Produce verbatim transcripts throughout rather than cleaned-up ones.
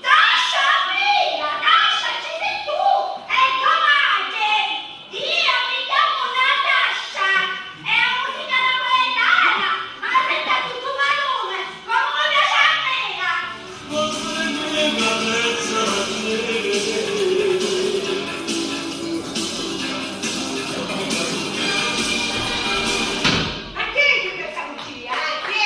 Tascia mia, Tascia, ci sei tu? E domani io mi chiamo Natascia, è la musica napoletana, ma senta tutto volume, come mi piace a me! Ma chi è che pensa Lucia, eh? Chi è?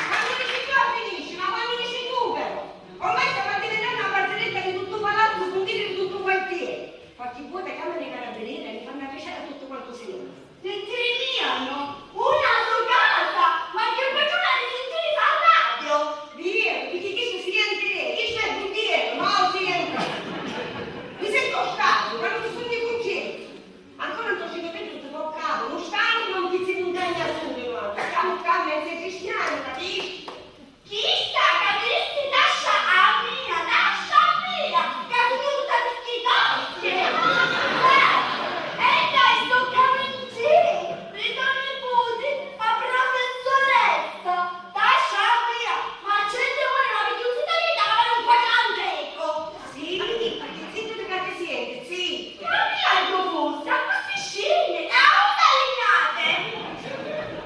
Quannu dici tu a finisci, ma quannu dici tu però? Ormai stiamo addiventando una barzelletta di tutto palazzo, puntini di tutto quartiere. Qualche volta chiamano i carabinieri e mi fanno arrestare a tutto quanto si vede. Ti tiriniano una so casa, ma che peggiore di sentire San Radio! Via, perché chi si sente, chi si è buongiorno, ma si sente. Mi sento stato, ma non sono di cugini. Ancora non sono venuto toccato, non stiamo in un pizzo di montagna solo, no? Siamo qua in mezzo ai cristiani, capisci? Chista ca mi dissi Tascia a mia, Tascia a mia, ca sugnu tutta di schitocchie! Eh, e dai, sto camingì, ri to niputi, a professoressa, Tascia a mia, ma c'è devo una vecchiuzzita vita ca non fa canteco! Sì, perché zitto di carte siente, zitto! Ca mia io fosse, a questi scimmi, e a onda lignate!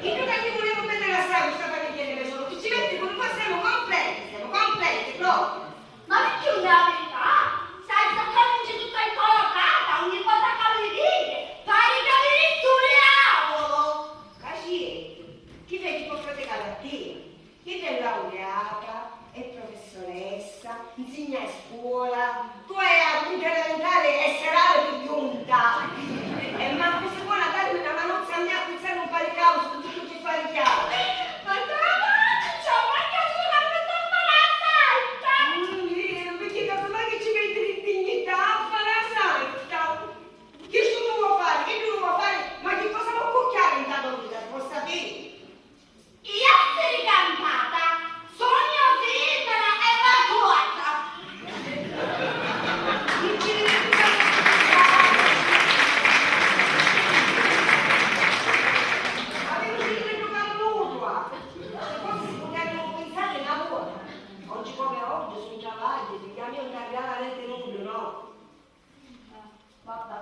Io non gli volevo bene assai questa famiglia di me solo, che ci metti con qua siamo completi, siamo completi, proprio. Ma perché non la verità? Sai, sta qua non c'è tutta incolocata, ogni volta che mi vede, pare che mi risturi l'avolo. Pazienza, chi vedi con frate Galattia? Chidda è laureata, è professoressa, insegna a scuola, tu hai a quinta elementare e serale di giunta. E manco si buona a darmi una manozza a me a pizzare un pari cause con tutto chi fa richiamo. Ma dai, ci ho manca solo una bella parasatta! Mm, vero, perché casomai che ci metti di dignità a fare la santa. Chi stu non vuoi fare? Chi tu non vuoi fare? Ma che cosa vuoi cucchiare in tanto vita? Vuoi sapere? Io essere campata, sogno femmina e vaccuata. Avevo sempre giocare mutua. Se forse si potevano pensare una vota. Oggi come oggi, sul travaglio, ti chiami un carriale a letto nudo, no? Vabbè,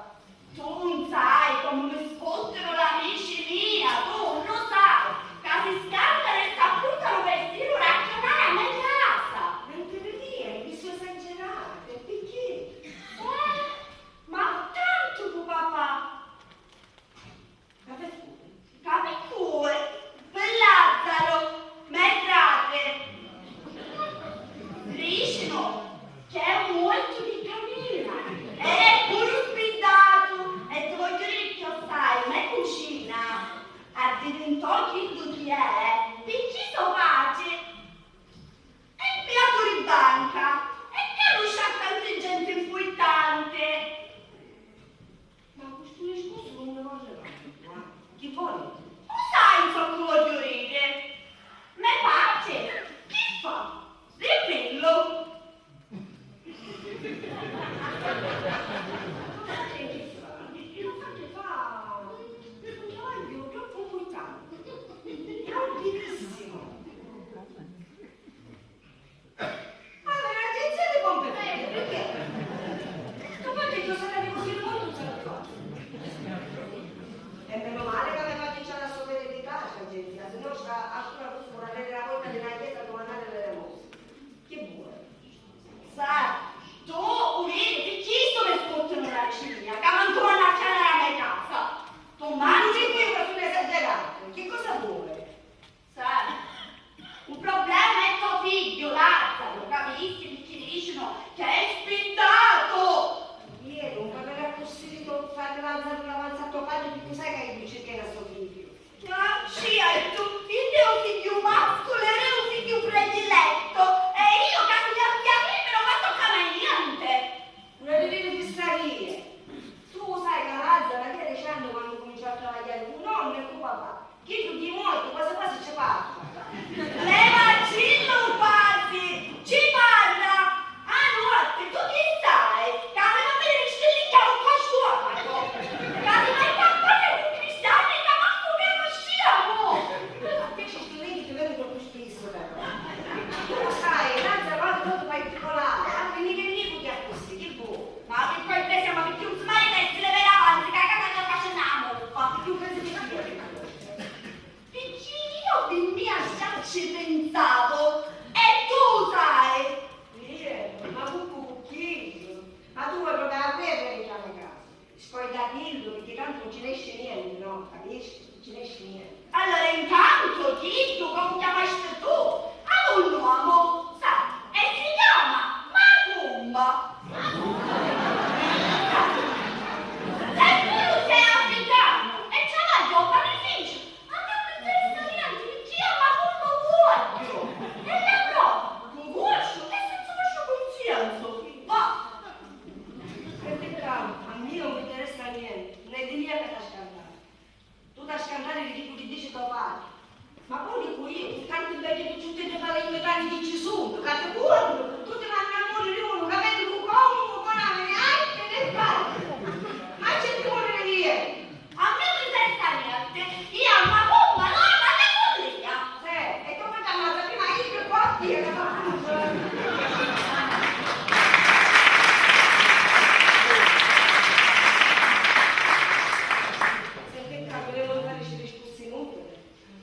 tu non sai come mi sfottono l'amici mia, tu non lo sai, ca si scantano e s'appuntano persino a racchianare a me casa. Non ti vedere, mi sono esagerata, perché? Eh, ma tanto tu papà. Ca pi cui? Ca pi cui? Pi Lazzaro, me frate. Dicinu che è muortu di camina ed è puru spiddatu. E ti vogghiu diri chiossai, me cucina addivintò chiddu chi è picchì so patri è mpiatu di banca e canusci a tanti genti mpurtanti. Ma cu stu discursu non mi voglio dare, eh. Chi vuoi? Lo sai ciò che voglio dire? Me patri, chi fa? Dimmillo. Lo sai che fa? Lo sai che fa? Un travaggio troppo importante. Grandissimo. Allora, l'agenzia di pompe funebri, perché? Dopo che tu sarai così molto salutato. E meno male che aveva fatto iniziare a sapere di casa, agenzia, se no sta a scuola così vorrà avere la volta di una chiesa a domandare l'elemosina. Che vuole? Sa, tu, Uri, perché sto mi scottano la ciglia, che manco vanno a chiamare la mia casa. Tu mangi qui, ma sono esagerato. Che cosa vuole? Sai, un problema è tuo figlio, Lazzaro, capisci? Perché diceno che è spintato! Ieri, un parere accussì di tuo fratello Lazzaro Lu sai ca iddu ci teni a so figghiu? Ah, sciattu, iddu è u figghiu masculu e è u figghiu predilettu, e io ca sugnu a fiamminna non mi tocca mai niente. Una di li fissarie. Tu u sai ca Lazzara avia dieci anni quannu cuminciò a travagghiari cu nonnu e cu papà. Chiddu di mortu quasi quasi ci parla. Levacillu quasi! Ci parla! Ah, notti, tu chi sai? Ca mi non mi ristellicchia un po' stomaco! Ca si mai fa fare un cristiano che manco mi conosciamo! Ma che ci sto lì che ti vedo troppo spesso, però. Tu lo sai, Lazzaro ha avuto particolare, ah, quindi che dico che ha così, che vuoi? Ma che poi te siamo più smai che si le vede avanti, che la casa non faccio una muffa. Tu pensi che io Picchì io pi mia già ci pinsavo, e tu u sai! Ie, ma cu cu chiddu? Ma tu vuoi proprio a viviri ntra me casa? Scordatillu, picchì tantu non ci nesci nienti, no? Capisci? Non ci nesci nienti. Allora, intanto, chiddu, comu chiamasti tu, ha un nomu, sa, e si chiama Macumba. E puru si è africanu, e travagghia o panifici, a mia mi interessa nienti, chi ama comu vogghiu. E la prova, cu cusciu e senza cusciu cunsienzu. Boh. Senti ccà, a mia non mi interessa nienti, non è di mia ca t'ha scantari. Tu t'ha scantari di chiddu chi dici to patri. Ma poi dicu io, cu tanti beddi picciutteddi falennu tanti chi ci sunnu, ca ti currunu, tu ti manni a muriri unu ca vedi cu comu, cu comu, ai, che ne fai? Ma c'è di muriri nienti. A mia mi interessa niente. Io a Macumba non la vado a follia. Sì, e come t'ammazza prima io che poi a tia che fa. Senti ccà, vulemu fari sti discursi inutili.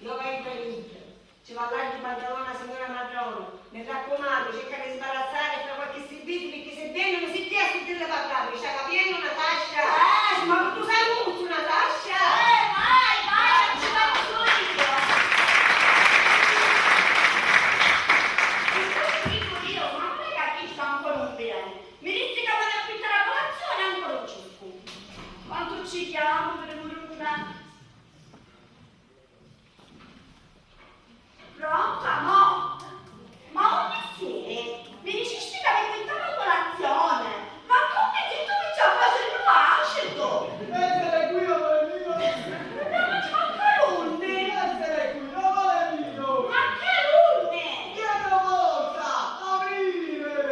Io vaiu a Parigi. Ci va l'aggiu pantalone a signora Madrona. Mi raccumannu, cerca di sbarazzari fra qualchi sirvitu, picchì si venenu si pia a sintilla parrari, mi sta capiennu, Natascia? Eh! Ma tu sai comu fu Natascia? Eh, vai, vai, non ci penso io. Scusi, dico io, ma non hai capito ancora un bene? Mi dissi che vado a affittare la colazione e ancora non ci fu. Quanto ci chiamo per una Pronto, amò? Ma ogni sera mi dicisti ca vi pittava colazione, ma comu ti tu mi ci a faciri l'acidu? Essere qui, amore mio! Ma ci manca l'unni! Essere qui, amore mio! Ma che l'unni? Che una volta aprire!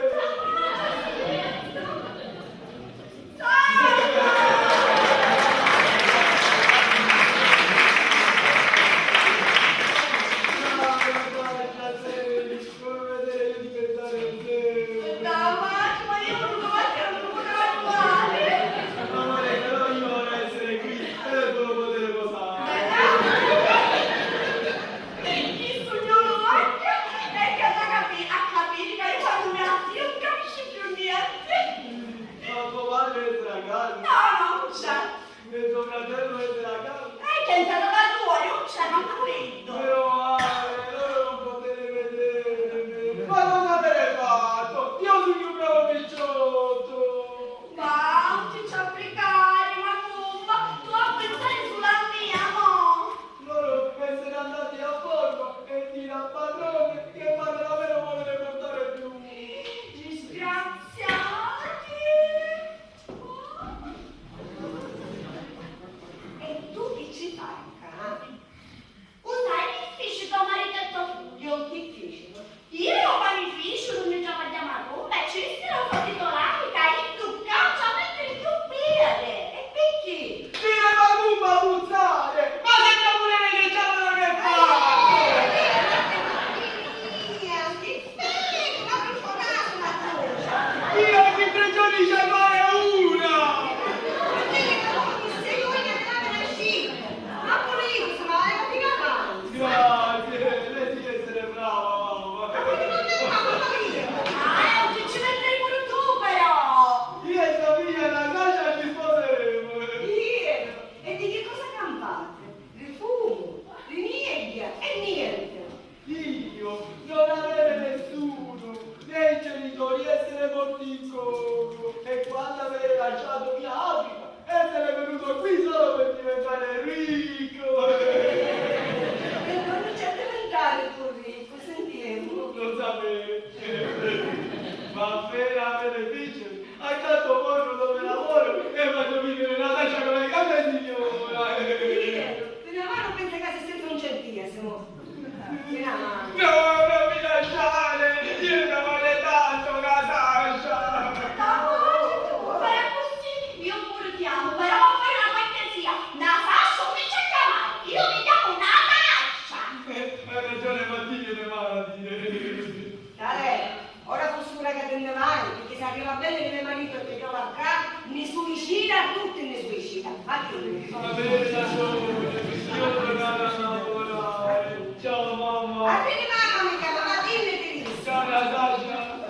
Avere ragione, io non andavo a lavorare. Ciao mamma. Arrivi mamma, mi chiama, ma dimmi, Felice. Ciao Natasha.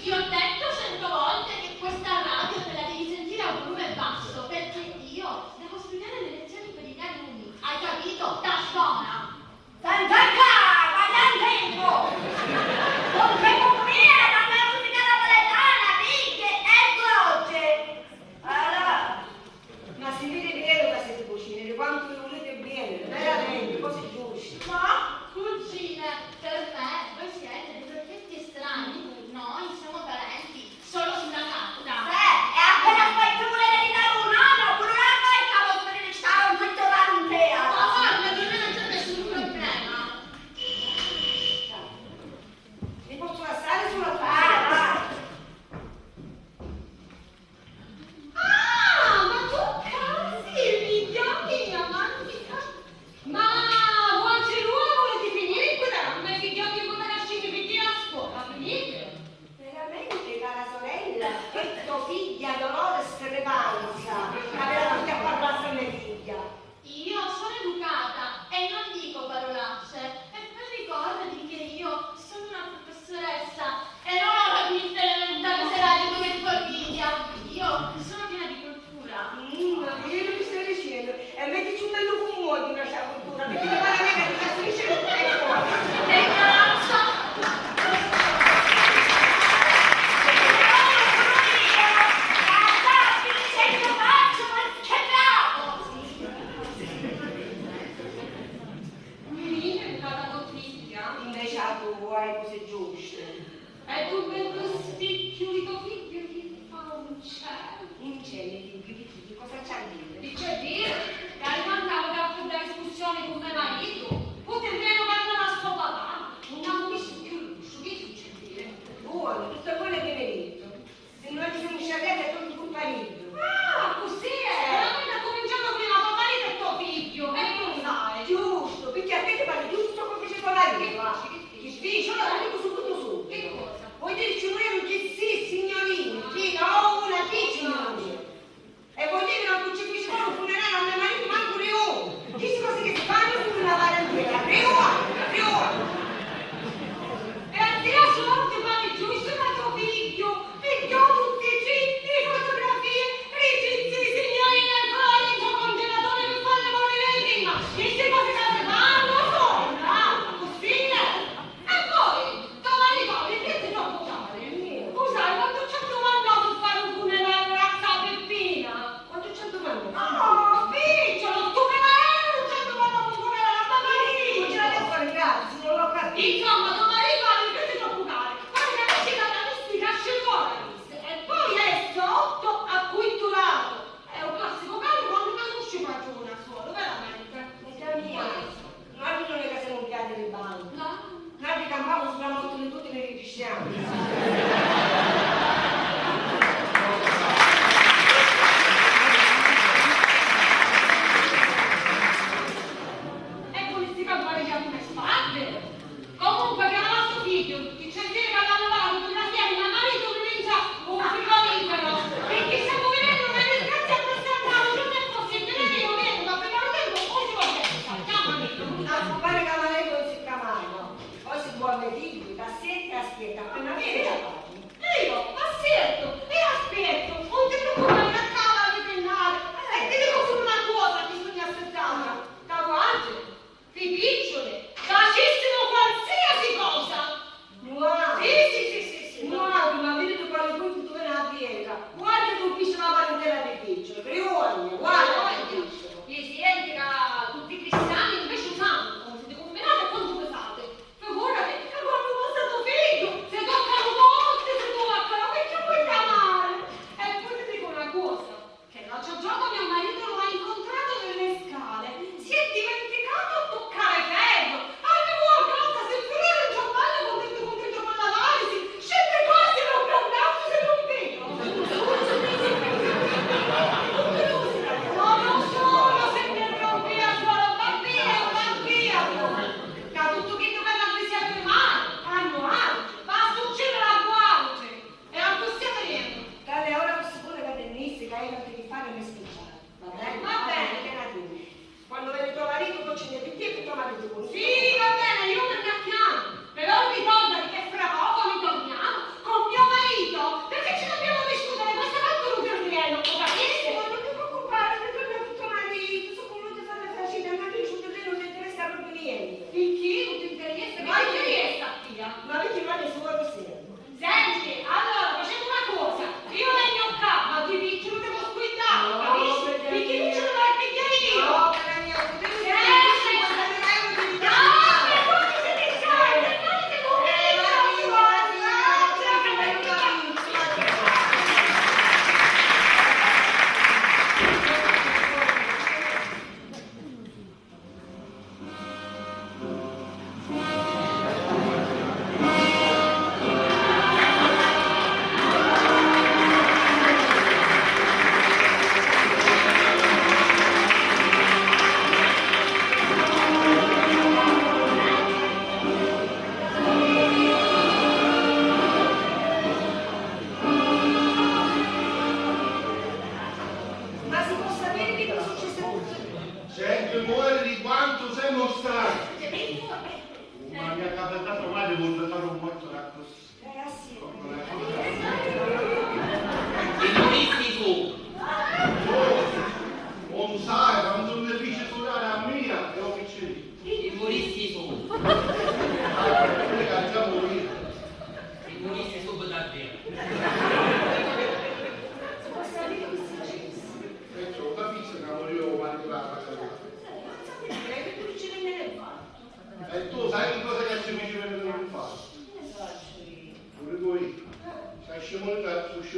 Ti ho detto cento volte che questa radio te la devi sentire a volume basso, perché io devo studiare le lezioni per i miei alunni. Hai capito? Tastona! Sant'Anca, ma tanto tempo! Con che compagnia la banda musica napoletana, picche e croce! Allora, ma si vede vero che siete cucine, di quanto vi volete bene, veramente, cose giuste. Ma, cugine, per me voi siete dei perfetti estranei. Noi siamo parenti solo sulla carta. Beh, e appena stai tu volete aiutare un nonno, pure una volta posso dire che stava un figlio parente. Ma guarda, per me non c'è nessun problema. Mi posso lasciare sulla carta? Ah, ma tu casi, figghiò mio, magnifica! Ma vuoi anche lui, volete finire in quella rampa, figghiò mio, come nascite, figghiò a scuola, finite? Veramente, cara sorella, è tua figlia Dolores Repanza, che aveva tutti a parlarsi a mia figlia. Io sono educata e non dico parolacce, e poi ricordati che io sono una professoressa e non una quinta elementare, se la dico che ti fa invidia. Io sono piena di cultura. Mm, ma vero che stai dicendo? E mettici un bello commodo in una sciaboltura, perché ti pare che ti trasferisce tutto il cuore. E grazie. Quindi, educata tua figlia? Invece a tu hai cose giuste. E tu per lo specchio di tuo figlio ti fa un cielo. Un cielo, figlio, di chi? Cosa c'ha a dire? Chi c'è a dire? Che arrivantava che a fare discussione con mio marito, poi te meno parla da suo papà, non ha visto più l'uscio, che chi c'è a dire? Buono, tutto quello che mi hai detto. Se no ci siamo sciarriati e tu ti cumpagni. Ah, così è! Veramente ha cominciato prima tuo marito e tuo figlio, e tu lo sai. Giusto, perché a te ti pare giusto ciò che dice tuo marito? Che dici, che dici? Che dici? Ora ti dico subito subito. Che cosa? Vuoi dirci un euro? Chi sì, signorina? Chi? Oh, una chi, signorina? E vuoi dire che non ci fece fare un funerale a mio marito manco di uno? Chi si cosa che si fanno su una parentela? Di uno! Di uno! E a tirare sulla notte pare giusto, ma tuo figlio, figlio tutti i giorni, le fotografie, ritriti, signorina, ancora dentro il congelatore per farle morire di prima. Queste cose che si fanno, sono, ah, così è. E poi, domani, domani, invece di occupare, tu sai quanto ci hanno mandato a fare un funerale a razza Peppina? Quanto ci hanno mandato? Oh, figlio, tu me la eri, non ci hanno mandato un funerale a mamma mia! Non ce la devo fare, grazie, non l'ho capito. Insomma, domani, domani, invece di occupare, quando mi avvicino alla mistica, scelgo la lista. E poi è sotto a quinto lato. È un classico caso quando non riesci a fare una sola, veramente. Amica mia, noi non è che siamo piatti di banco. No. Noi campamo sulla morte di tutti i cristiani. E poi si campare già come sparve. Comunque, chiama vostro figlio, ti c'è dire che l'hanno dato per la fiera, ma marito non entra un frigorifero, perché stiamo vivendo una disgrazia questa qua, non è possibile, io vedo, ma per un tempo, oggi lo penso, chiamami. A scopare cavalletto non si chiamava, poi si vuole figlio, da sette aspetta, appena vede la pace. E io aspetto, e aspetto, non ti preoccupare, non acaba di pennare, e ti dico solo una cosa, bisogna aspettare, da guardia. Pi picciuli, facissinu qualsiasi cosa! Nuà! Sì, sì, sì, sì, sì, nuà, ma vidi quali punti tu veni a pietra. Guarda tu chi ci la parentela pi picciuli, Briugna, guarda pi picciuli. Presidente, ca tutti i cristiani invece sanno quantu ti cumbinate e quantu pesate. Figurati, e quantu pesa to figghiu, se to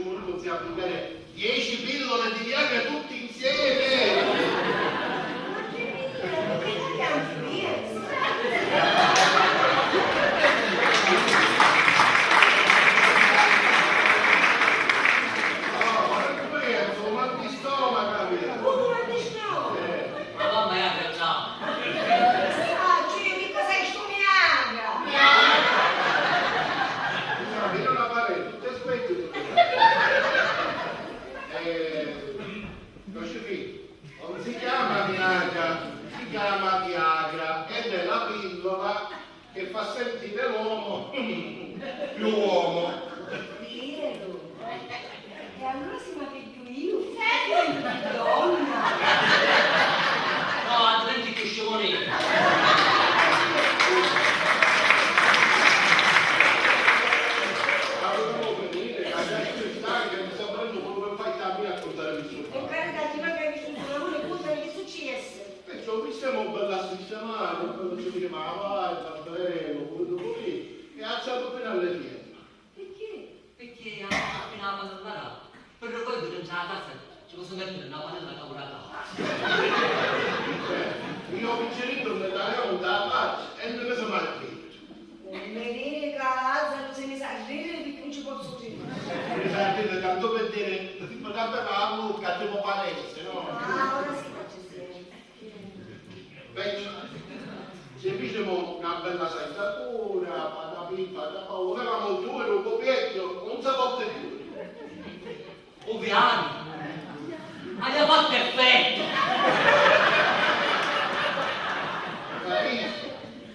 Puru si applicare dieci pillole di Viagra tutti insieme! Ma che pillole? Ma che cambianti piezza? No, ma che penso, un mal di stomaco aveva. Un mal di stomaco? Eh. Ma mamma è arrabbiata. Sacciu io chi cosa è stu Viagra? Viagra! Io non la farei, tutte specie. Eh, Così, non si chiama Viagra, si chiama Viagra ed è la pillola che fa sentire l'uomo più uomo. Vero? E allora si ma pigghiu io? Senti! Donna! No, altrimenti più scimonetta. Ma volevo venire, ma già io stanca, mi sta venendo quello che fai a me a contare il suo. Per carità, ti manca che ci sono una conta che successe. Perciò mi stiamo bella a sistemare, quando ci dice, ma vai, va bene, quello qui, e alzato appena alle fiemme. Perché? Perché appena la mano all'aria, per rivolgere in casa ci posso mettere una padella lavorata. Io ho un cerito che dà un da faccia e non mi sono mai capito. Non mi dire che Lazzaro si ne sa ridere perché non ci posso credere. Mi sa ridere tanto per dire, tipo, tanto parlo, cattivo palese, no? Ah, ora sì che ci siamo. Vecchio, se diciamo una bella saldatura, patapì, patapà, avevamo due, un po' vecchio, non si può più. U pianu avia fattu effettu! Capito?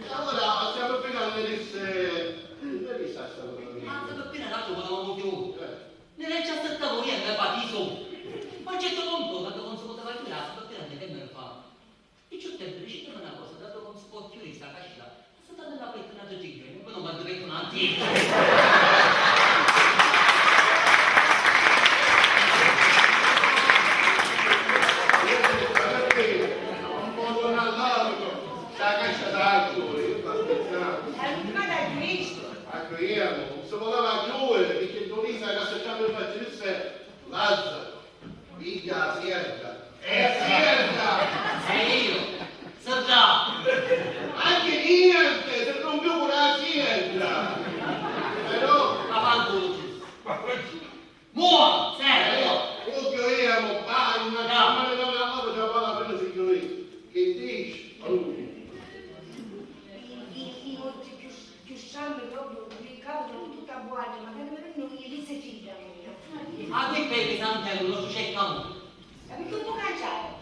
E allora stiamo appena a vedesse, vedesse sta cosa. Ma stiamo appena, tanto volevamo chiudere. Ne leggi a sette ore e mi fati solo. Ma a un certo punto, quando non si poteva chiudere, stiamo appena che mi fa. Picciutteddhu, dicitemi na cosa, datu ca 'un si pò chiudiri sta cascita, assatatilla pecca n'atri tri jorni, poi non v'addu pecca n'antica. Un poco nell'altro, sta cascia sa chiudiri, io sto scherzando. È l'ultima da Cristo. Ecco, io non si poteva chiudere, perché Donisa era assettandomi a Cristo Lazzaro. Pigghia la sierra. E la sierra! E io? Serra! Anche niente, si rompiu pure la sierra! Però... Ma fa due. Mua! Senti! Eh, occhio io, mo, vai, una settimana che non lavoro, già vado a prendere, signori. Che dici? Io, io, io, Più strano proprio, mi capitano tutte a buone, ma che mi vengono i risi fida mia. Ah, qui vedi, Sant'Elmo, non c'è camuto. Ma perché un po' canciato?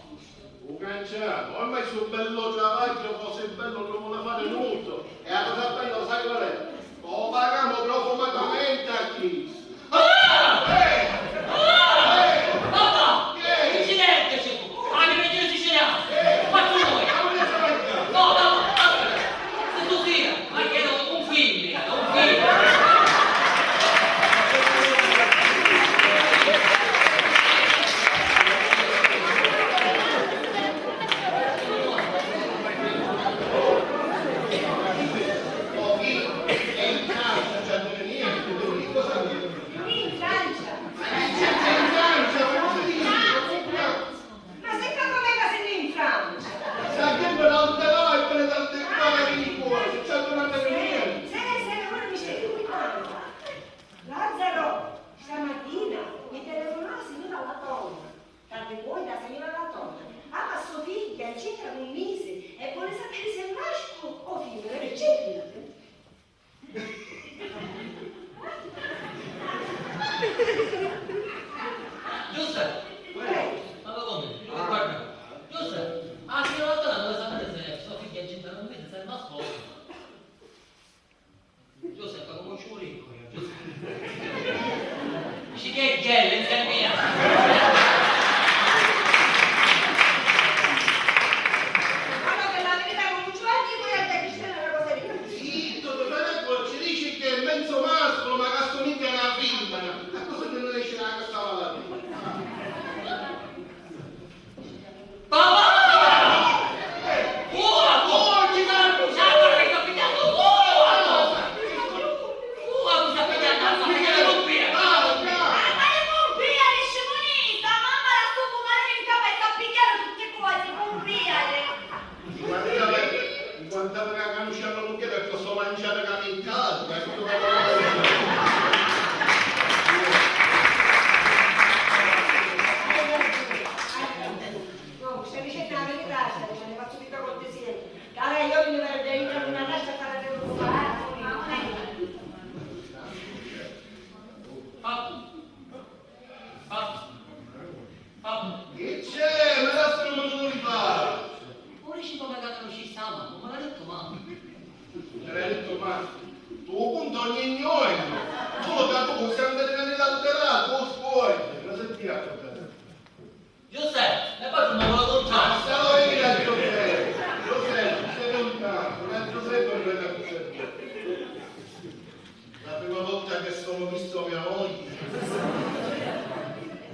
Un canciato? Ormai sto bello travaglio, così bello, non vuole fare nulla. E la cosa bella, lo sai qual è? Lo paghiamo profumatamente a Cristo. Ah! Eh! Ah! Eh! Papà! Che? Incidente, c'è tu! Ah, mi metti in Sicilia! Eh! Quattro ore! Ma non è sbagliato! No, no, aspetta! Se tu sia, ma che era un film, era un film! Oh, chi? È in Francia, non c'è niente, tu dico, sai? In Francia? Ma che c'è in Francia? Ma cosa dici? Ma se ca com'è ca si in Francia? Sta gente non te va e te ne tante qua che mi cuore, se c'è una mia. Sì, sì, ora mi stai inquietando. Lazzaro, stamattina mi telefonò la signora Latona. Tanti cuori da signora Latona. Ah, ma sua figlia c'entra un mese e vuole sapere se è mascolo o femmina. Perché? Giuseppe! Ma come? Guarda, Giuseppe, ah, sì, la donna vuole sapere se sua figlia c'entra un mese, se è mascolo. Giuseppe, come ci vuole io, Giuseppe? Dici che è gelo, non c'è mia. Allora, per la verità, non ci vuole io, poi a te, Cristiano, una cosa di... Zitto, tu non è che ci dici che è mezzo mascolo, ma che assomiglia a una femmina. A cosa che non esce la cassa la femmina? Papà! Ora, ora, ti sarà bruciato, stai pigliando fuoco! Ora, tu stai pigliando, stai pigliando un piede! Ca tu cu sempri nni l'alteratu, u scuordi, ma senti a cosa. Giuseppe, me pare un modo contrario. Basta ora, Giuseppe. Giuseppe, stai lontano, non è Giuseppe, non è Giuseppe. La prima volta che sono visto mia moglie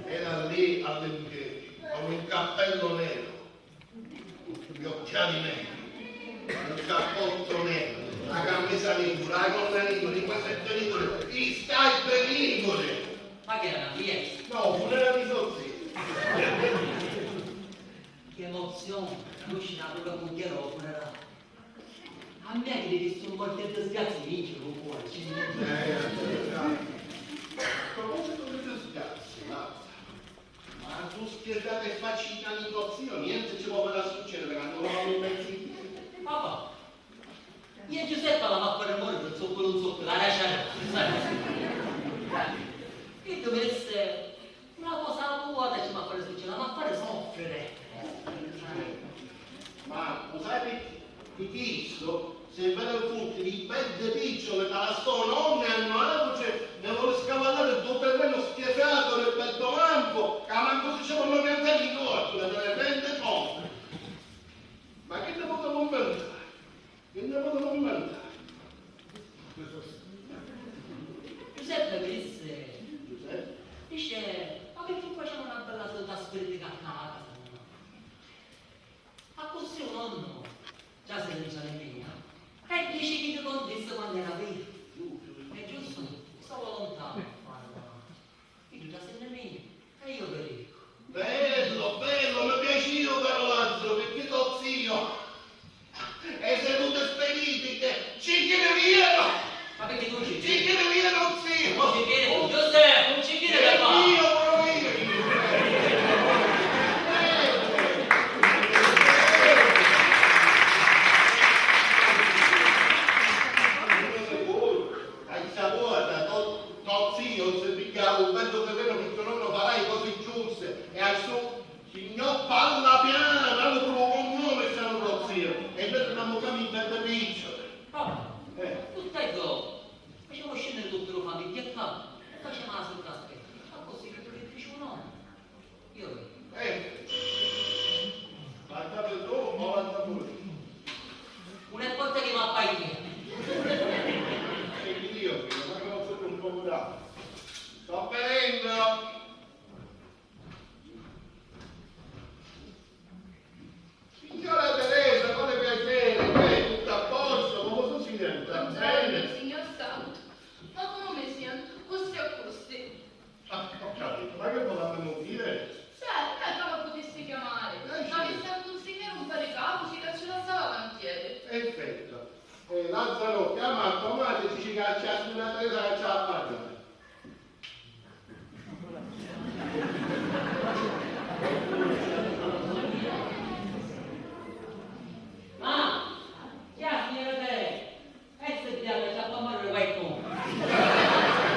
era lì all'Imperio, con il cappello nero, gli occhiali neri, il cappotto nero, la camicia nera, la gonna nera, i quasetti neri, i scarpi neri. Ma che era una fiesta? No, funerale di so zio. Che emozione, conosci una propria mugghiera o funerale. A mia chi di stu morti e disgrazi vinci lu cuore, ci... Eh, a proposito di disgrazi, Lazza, ma tu spiegati e facci i cani to zio, niente ci può far succedere quando lo vamo in mezzo. Papà, io e Giuseppe l'avamo a fare morire un zocco un zocco, la raciarella, sai? Io ti dovesse Una cosa buona ci m'ha fare succedere, m'ha fare soffrire. Ma u sai picchì? Picchì isso si vede futti di bedde picciole ca la so nonna e a nuavuce ne vole scavallare ddu terreno spietato del beddo lampo, ca manco si ci ponno piantare i corpi, la te ne rende conto? Ma che ne potemo inventare? Che ne potemo inventare? Giuseppe mi disse, Giuseppe? Dice, ma perché facciamo una bella seduta spiritica a casa? Accussì un nonno già si pensa di mia e dice che ti contesse quando era vero. È giusto? Sto volontà. Iddu trasenne mia e io verifico. Bello, bello, mi piacìu, caru Lazzaro, picchì to zio. E sedute speditiche, ci chiri via! Ma picchì tu ci chiri? Ci chiri via to zio! Ci chiri tu, Giuseppe, non ci chiri da qua! Io, pure io! Hai saputo, to, to zio si pigghiau un beddu terrenu picchì u nonnu farà i cosi giusti e a su signò Pallapiana, damu puru u cognome, sanu to zio, e noi tornamu fami in bedde piccioli. Papà, eh, tutte e due, facemu scennere tutta la famiglia qua e facemu la sutta aspetta, accussì che tu ti dici un nonno. Io. Eh. L'ha dato tu o l'ha dato lui? Non importa che va a paese. Senti Dio, ma che non sono un po' bravo. Sto venendo. Signora Teresa, quale piacere, che è tutto a posto, come si sente? Buongiorno, signor Santo. Ma come mi sento? Così e così. Ah, ho capito, ma che volevamo dire? Cioè, non è che la potessi chiamare, eh, sì, ma mi sta un consigliere un po' di capo, sì, che ci lassava volentieri. Perfetto. Eh, Lazzaro, chiama a tua madre e dici che c'è una Teresa che ci ha parlato. Ma, chi è, signora Teresa? E se ti piace, ci ha parlato qualcuno.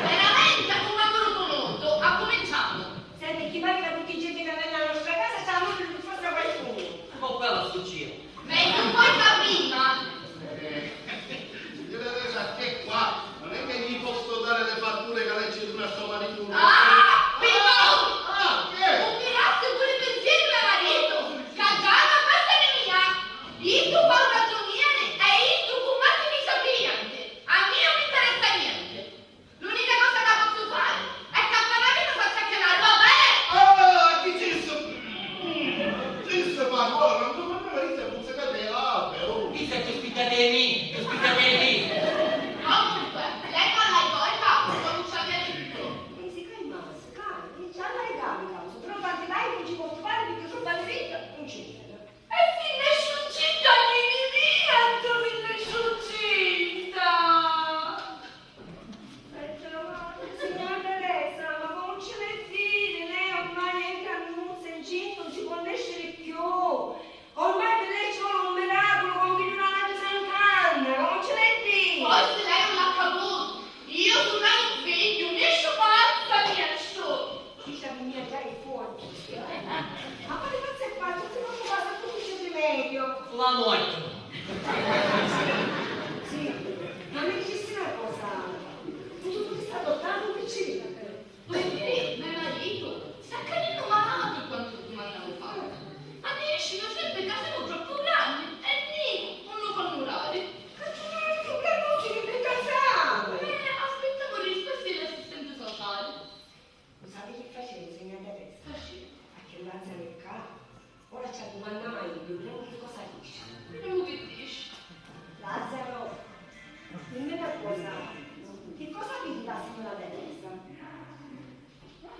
Veramente, come ha voluto molto, accuminciamo. Senti, chi parla tutti i giorni che venne alla nostra casa, ci ha parlato per forza qualcuno. Ma qua la succede. Meglio poi fa prima. Eh, signora Teresa, che qua non è che gli posso dare le fatture che lei ci dona a suo marito. Ah, Pippo! Ah, che? Un mirassi pure pensieri mio marito, ca già non basta di mia. Iddu fa un ragiuniere e iddu cummatti mi so cliente. A mia non mi interessa niente. L'unica cosa ca pozzu fari è ca a Paravino faccia chiamari, va bene? Ah, chi ci su-, mm, ci su parla, non tu parli, ma io se non si capeva, oh. Chi se ti spiegate di me? Ti spiegate di me? Comunque, lei parla di voi, ma non ci avete tutto. E si calma, si calma, già la regalo, però tanti dai non ci può fare perché sono ballerina, non c'entra. E si nesciu ci dà di niente, si nesciu ci dà. Signora Teresa, ma come ci ne fili? Lei ormai è in cannuzza, incinta, non ci può nescere più. Ormai per lei ci vuole un miracolo, come una Sant'Anna, come ci ne fili? Forse lei non l'ha capito. Io sono un figlio, nesciu pazza, nesciu. Dici a mia già è fuori. Ma quale pazzo è pazzo? Se non passa tutto c'è rimedio. La morte. Sì, ma mi dicessi una cosa. Tu, tu, tu ti stai adottando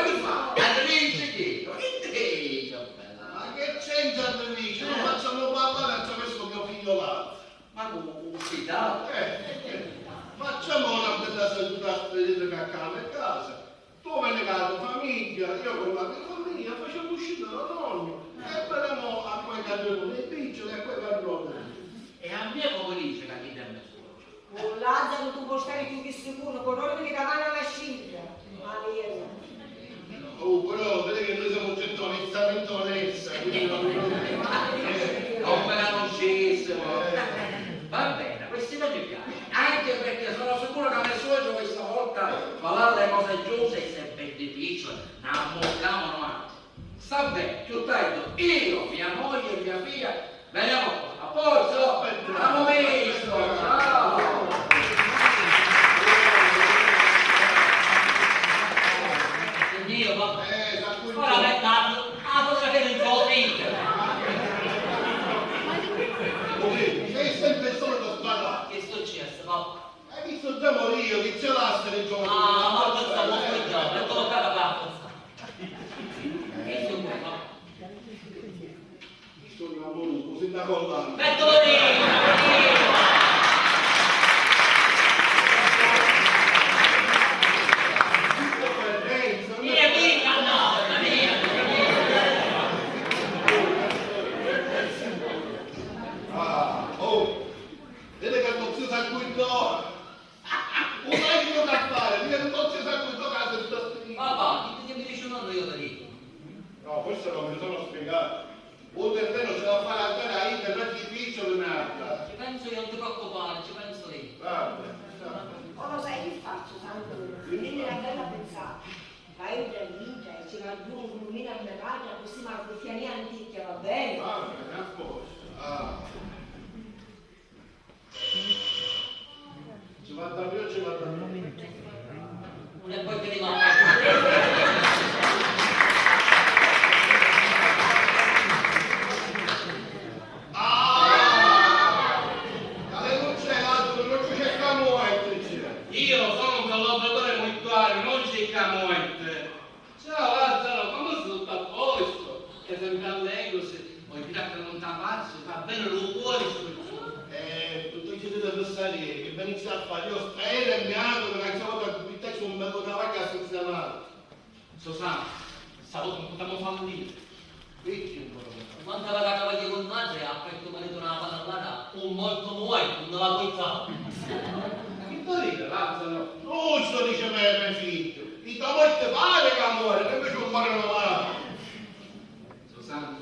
ma chi fa? Arrivinci chi? Ma chi dici, bella? Ma che c'entra Arrivinci? Lo facciamo parlare attraverso mio figlio Lazio. Ma comu, comu si dà? Eh, facciamo una bella seduta a vedere che accade a casa. Tu veni con la tua famiglia, io con la mia famiglia, facciamo uscire l'orologio e vedremo a quei che arrivano i piccioli e a quei che arrivano. E a mia comu dici ca chiddu è me suocru? Cu Lazaru tu po' stari cchiù chi sicuru, cu noi ti cavanu la sciglia. Maria. Oh, però vedi che noi siamo gente onesta, mente onesta, quindi non, eh, non me la conoscessimo. Eh. Va bene, questa idea mi piace, anche perché sono sicuro che a me suocru questa volta farà le cose giuste e se vedi piccioli, non ammuccamo noi. Sta bene, piuttosto io, mia moglie e mia figlia veniamo qua. A posto? Abbiamo visto! Ciao! Lu sindacu Orlando. Pettori! Mia, mia, no, mia. Ah, oh, vedi che sto zio s'accuidò. Un aiuto a fare, io non posso fare tutto caso di sto spirito. Papà, chi ti mi dici un nonno io ti dico. No, questo non mi sono spiegato. Un terreno ce la fa la terra, io per ogni piccio un'altra. Ci penso io, non ti preoccupare, ci penso io. Vabbè, vabbè. Ora sai che faccio, Santoro? Dimmi una bella pensata. Vai in Berlino e ci va giù un rumino a mia madre, così mi arruffiani anticchia, va bene? Vabbè, a posto. Ah. Ci va da Dio, ci va da Dio. Non è poi che ricordo. Ah! Quale non c'è altro, non ci cercamo altri, c'è. Io sono un collaboratore mutuale, non cercamo altri. Ciao Lazzaro, come stai? Tutto a posto? Sei sempre allegro, se vuoi dire che non ti faccio, fa bene lo cuore, sto. Eh, tutto ciò che devo stare, che venisse a fare, io spero e mi auguro che anche stavolta ti pittacci un bello travaglio senza male. Susanna, stavolta non possiamo fallire. Perché non possiamo fallire? Quando la travaglia con madre, ha fatto marito una palla all'ara, un morto muore, non la puoi fare. Che vuol dire, Lazzaro? Giusto, dice me, me figlio. I to morte pare ca muore, che invece non muore una mano. Susanna,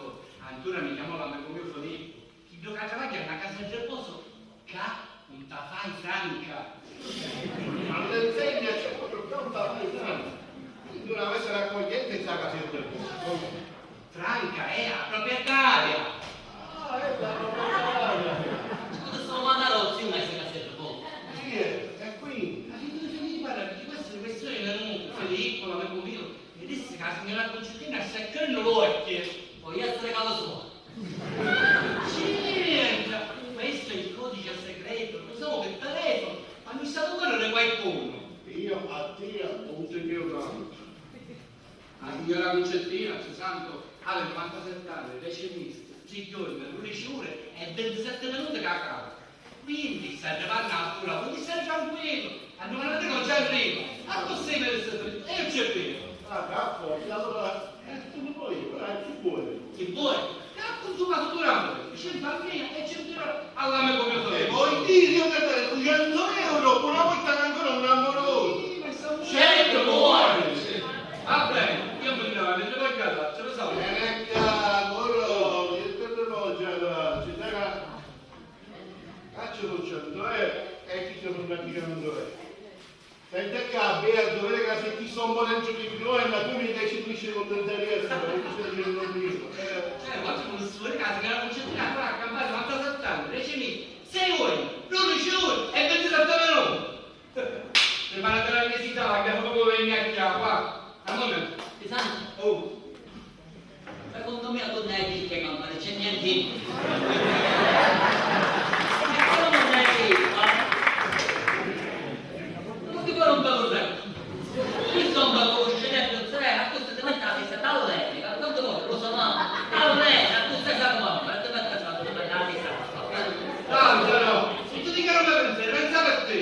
ancora mi chiamò l'amico mio Filippo, chi gioca a travagliare a casa del riposo, ca non ta fai franca. Ma l'insegna c'è proprio che non ta fai franca. Quindi una messa raccogliente in casa del riposo. Franca è la proprietaria. Ah, è la proprietaria. Scusa, sto mandando un zio a casa del riposo. Sì, e quindi? Ma che tu ti parli? Perché questa è una questione di Filippo, l'amico mio. Mi dissi ca la signora Concetina sta chiudennu l'uocchie. Poi essere ca lo so. C'entra! Questo è il codice segreto, lo usiamo per telefono, quando sta a correre qualcuno. Io a tia non ti credo tanto. La signora Concetina, Susanna, ha novantasette anni, pensionista, tre giorni, dodici ore e ventisette minuti ca cala. Quindi sta arrivannu a l'altura, quindi stai tranquillu, a novantasette non ci arriva, a così mi resta drittu, e io ci arrivo. Ah, d'accordo, allora, eh, tu mi vuoi, ora chi vuoi? Chi vuoi? Che ha consumato due amore, cento a me e cento euro all'amico mio. E vuoi dire, io che te devo cento euro, una volta che ancora un amoroso. Sì, ma sta... Cento muore! Va bene, io mi ne vado, mi ne vado a casa, ce lo so. Eh, cavolo, che te devo già, ci dai la Caccia lu centu euro e chi ci manca di centu euro? Senti a ca, Beardu, vedi ca si ti sto un po' dentro di più e la tu mi invece mi ci contentaria essere, ma io ci sono un po'. Eh, ma tu non si vede caso che la Concetina ancora a campare, ma sta saltando, dieci mila, sei ore, dodici ore e ventisette minuti. Prepara la visita, la abbiamo proprio venire a qua. Ramona. Pesante. Oh. Secondo me tu non hai visto che non c'è niente. E come non hai visto? Non ti vuole un bello tempo. Questo è un bello scenario, non sarà, ma questo ti mette la testa dall'etica. Quanto vuoi, lo so, ma dall'etica, tu stai salvando, ma ti mette la testa. Tanto no, se tu dici che non mi pensi, pensa per te.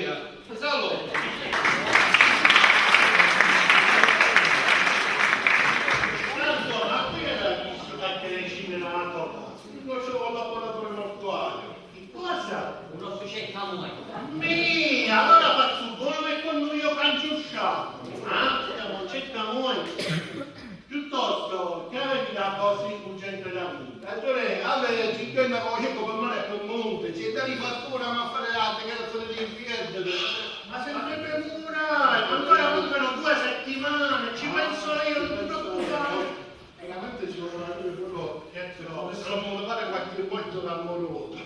Salute! Tanto, ma qui è da chi si fa che le cime non la tocca. Io ci ho un laboratore mortuario. Che cosa? Un ufficetto a noi. Mì, allora faccio buono e quando io faccio sciapo. Ah, siamo cerca noi. Piuttosto, che avete da vostri cugenti da vita? Ragione, avere cinquanta così come mare e per monte, c'è da rifattura, ma fare la terrazza dell'inferno. Ma sempre per murare, ancora mancano due settimane, ci penso io, non ti preoccupare. Veramente ci vuole una vita proprio, però, non mi fare qualche volta l'amoroso.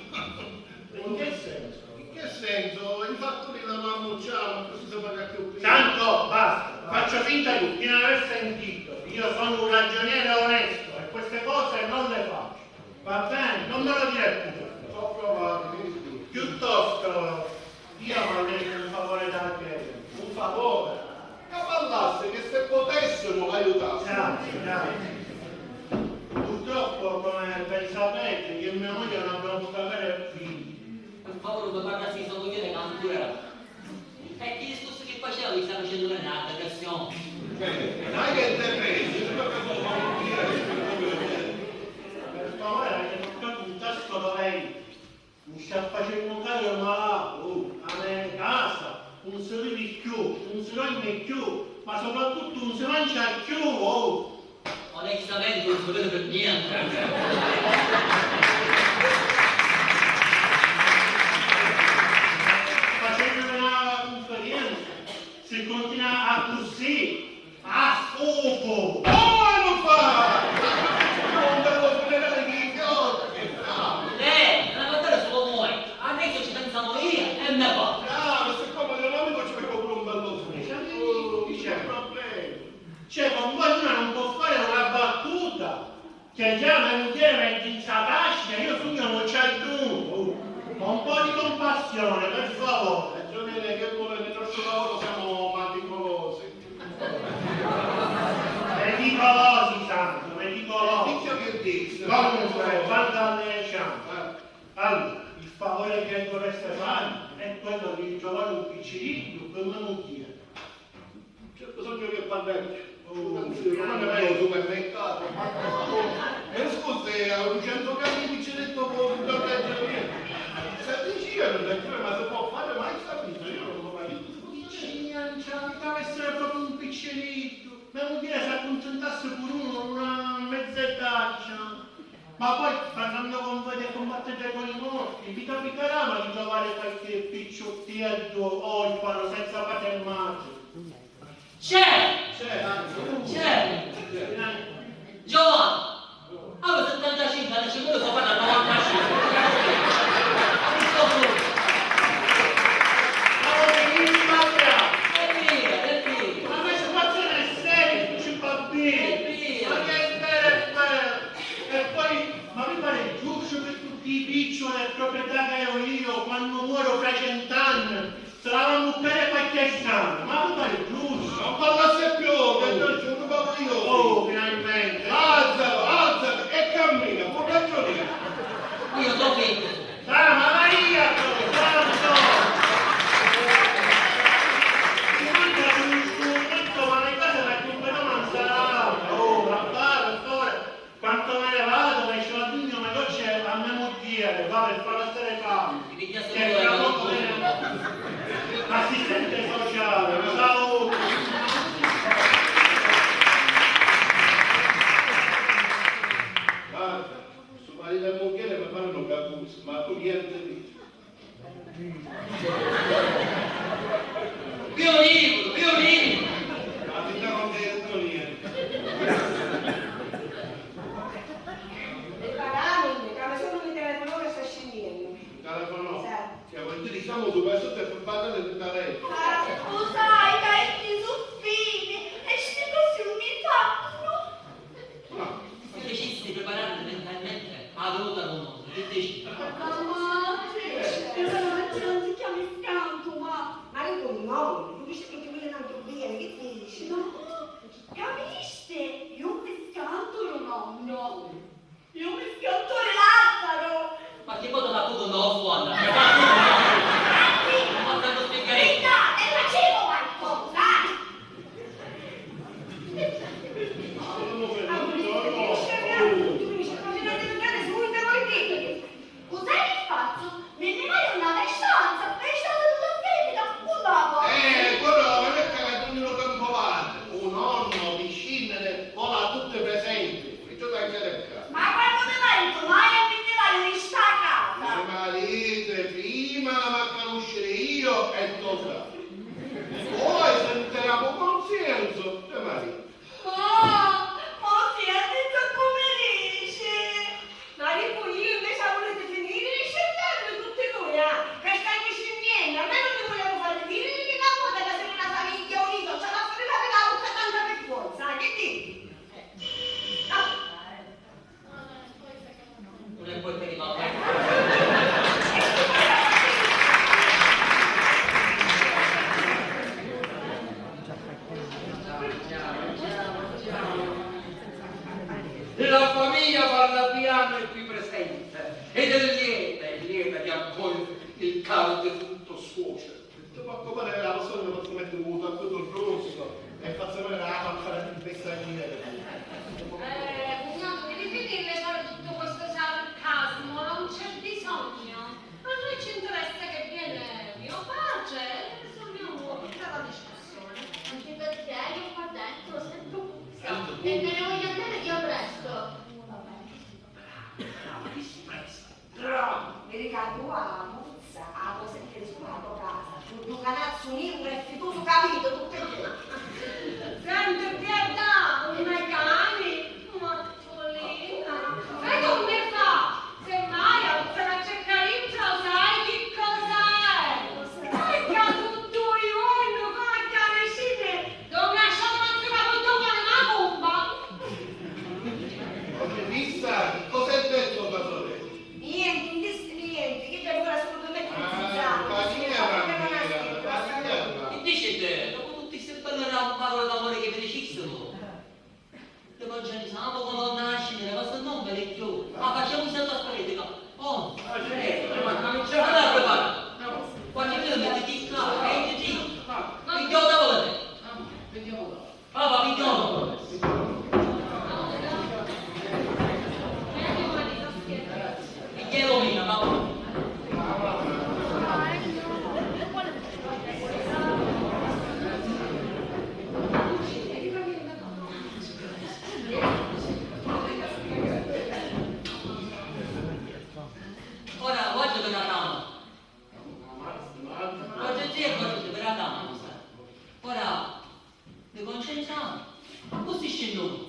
In che senso? In che senso? I fattori la mamma c'ha, ma così si paga più prima. Tanto, basta, faccio finta di non aver sentito. Io sono un ragioniere onesto e queste cose non le faccio. Va bene? Non me lo dire più. Ho provato, mi dispiace. Piuttosto, io avrei un favore da chiedere. Un favore? Che parlasse, che se potessero aiutarsi. Grazie, grazie. Purtroppo, come ben sapete, io E chi discursu chi faceva mi sta facennu veniri la depressioni. Cioè, non è che è depresso, io sono proprio... Per favore, avete portato un tasto dolente. Mi sta facennu cari malatu, oh, a me casa, non si vivi cchiù, non si dormi cchiù, ma soprattutto non si mangia cchiù, oh. Onestamente non si vede per niente. Facendo una conferenza, se continua così, a fuoco! Oh, non fa! Ma questo è un bello funerale di idioti, che bravo! Eh, non guardare solo noi, adesso ci pensiamo io e me papà. Bravo, siccome io non mi faccio pure un bello funerale, non c'è problema. Cioè, con voi una non può fare una battuta, che già me mugghieri è in tasca, io sugnu un ciaddunu. Un po' di compassione, per favore. Ragione, che vuole, nel nostro lavoro siamo meticolosi. Meticolosi, santo, meticolosi. Picchio che dici? Comunque, quanto alle ciampe. Eh. Allora, il favore che dovreste fare è quello di trovare un picciriddu per me mugghieri. C'è bisogno che parleggio. Oh, pensi, come ne vai al supermercato? Ma no, eh, scusi, a un centro cambi di picciriddu con un giornale. Sta dicendo, ma si può fare mai capito? Io non l'ho mai visto. Ci mancherebbe, deve essere proprio un picciriddu. Me mugghieri s'accuntentasse pure uno, una mezz'etaccia. Ma poi, parlannu con voi di combattere con i morti, vi capiterà mai di trovare qualche picciottieddu orfano senza padre e madre? C'è! C'è! C'è! C'è! Giovanni! Aveva settantacinque anni, c'è quello che fa da novantacinque. Ma non mi sbagliare! È vero, è vero! Ma questa situazione è seria, non ci va bene! È vero! Ma che è vero, è vero! E poi, ma vi pare giusto che tutti i piccioli e proprietà che ho io, quando muoio fra cent'anni, se la va a muccare qualche strano? Ma vi pare giusto? Non parlasse più, che ti ho giuro, parlo io. Oh, finalmente. Alzalo, alzalo e cammina, con ragione. Io so che... Santa Maria, santo! Ti manca un strumento, ma le cose da completare non sarà. Oh, ma va, per favore. Quanto me ne vado, me ci vado io, me doccia a me mugghieri, va, per far stare calmo. Che fra poco viene l'assistente sociale, lo saluto. Guarda, sto marito e mugghieri mi fanno capusi, ma tu niente dici. Violinu, violinu! Ma ti devo dire niente. Preparami, ca mi sona lu telefono ca sta scinniennu. Telefono? Sì. Cioè, vuol dire, diciamo, su questo ti è preparata tutta lei. Ma tu sai ca iddi su fini e sti cosi non mi fanno. Ma... Se dicessi di prepararmi mentalmente a vota d'onore, che dici? Mamma, e allora non si chiama scantu, ma... Ma è un cognome, tu dici che ti vuole tanto bene, che dici? No, capisci? Io mi scanto, nonno. Io mi scanto, Lazzaro. Ma che vota da poco no, suona? Anzi, ma stanno spiegare. Rita, e facevo qualcosa. Cos'è che faccio? Mi ne vado in una vecchianza, vecchianza tutta scheletrica, un dopo. Eh, quello non è che la donna lo tempo va. Io qua dentro sento puzza e me ne voglio andare via presto. Brava, brava, che sorpresa! Brava! Mi ricatu a puzza, a cosa che è sulla tua casa, un ducanazzo nero e fitoso capito, tutto e due. Senti, pietà, un me cani, ma Polina, e come fa? Semmai, alzala a cercari, lo sai chi cosa è? È ca tuttu u juornu fa a carescine donna sciamazza ca tuttu fa una cumba. Oggi vista, cosa hai detto tua sorella? Niente, non disse niente, io già ora sono due metri di zizzano, così non fa proprio una schifo, lasciamo. Che dici te? Dopo tutti sti belli parole d'amore che mi dicissero. Ti mangiavi sapo quando nasci, ma se non vedi più. Ma facciamo un salto a squaletica. Oh, ma c'è, ma non c'è. Allora, prepara. Quando ti metti di qua, e ti dico. Ti do da volere. Papà, mi do. Mi chiedo mia, papà. Ora, voglio che la dama. Voglio dire, voglio che la dama, non sa. Ora, mi concentriamo. Così scendiamo.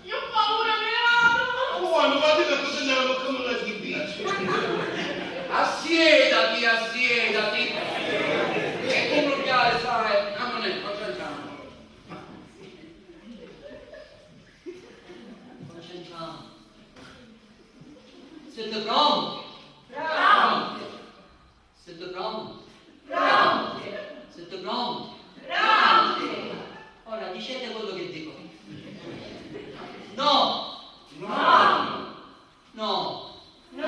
Io ho paura, mi vado. Quando va a dire cosa ne hanno come una sghibisce. Assiedati, assiedati. E tu non piare, sai, non è, concentriamo. Concentriamo. Siete pronti? Pronti. Siete pronti? Pronti. Siete pronti? Pronti. Ora dicete quello che dico. No. No. No. No.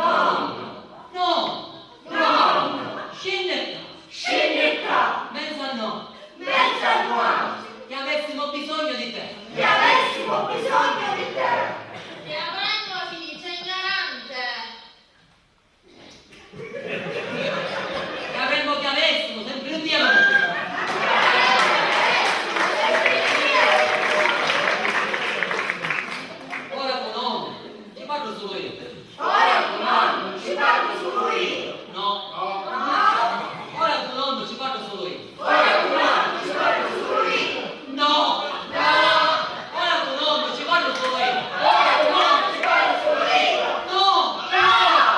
No. No. Scendi qua. Scendi qua. Mezza no. Mezza no. Che avessimo bisogno di te. Che avessimo bisogno di te. Che avremmo, si dice, ignorante. Che avremmo, che avessimo, sempre un diavolo. Ora con noi, ci parlo solo io. Ora cu nonnu ci parru sulu iu. No. No. Ora cu nonnu ci parru sulu iu. Ora cu nonnu ci parru sulu iu. No. No. Ora cu nonnu ci parru sulu iu. Ora cu nonnu ci parru sulu iu. No. No.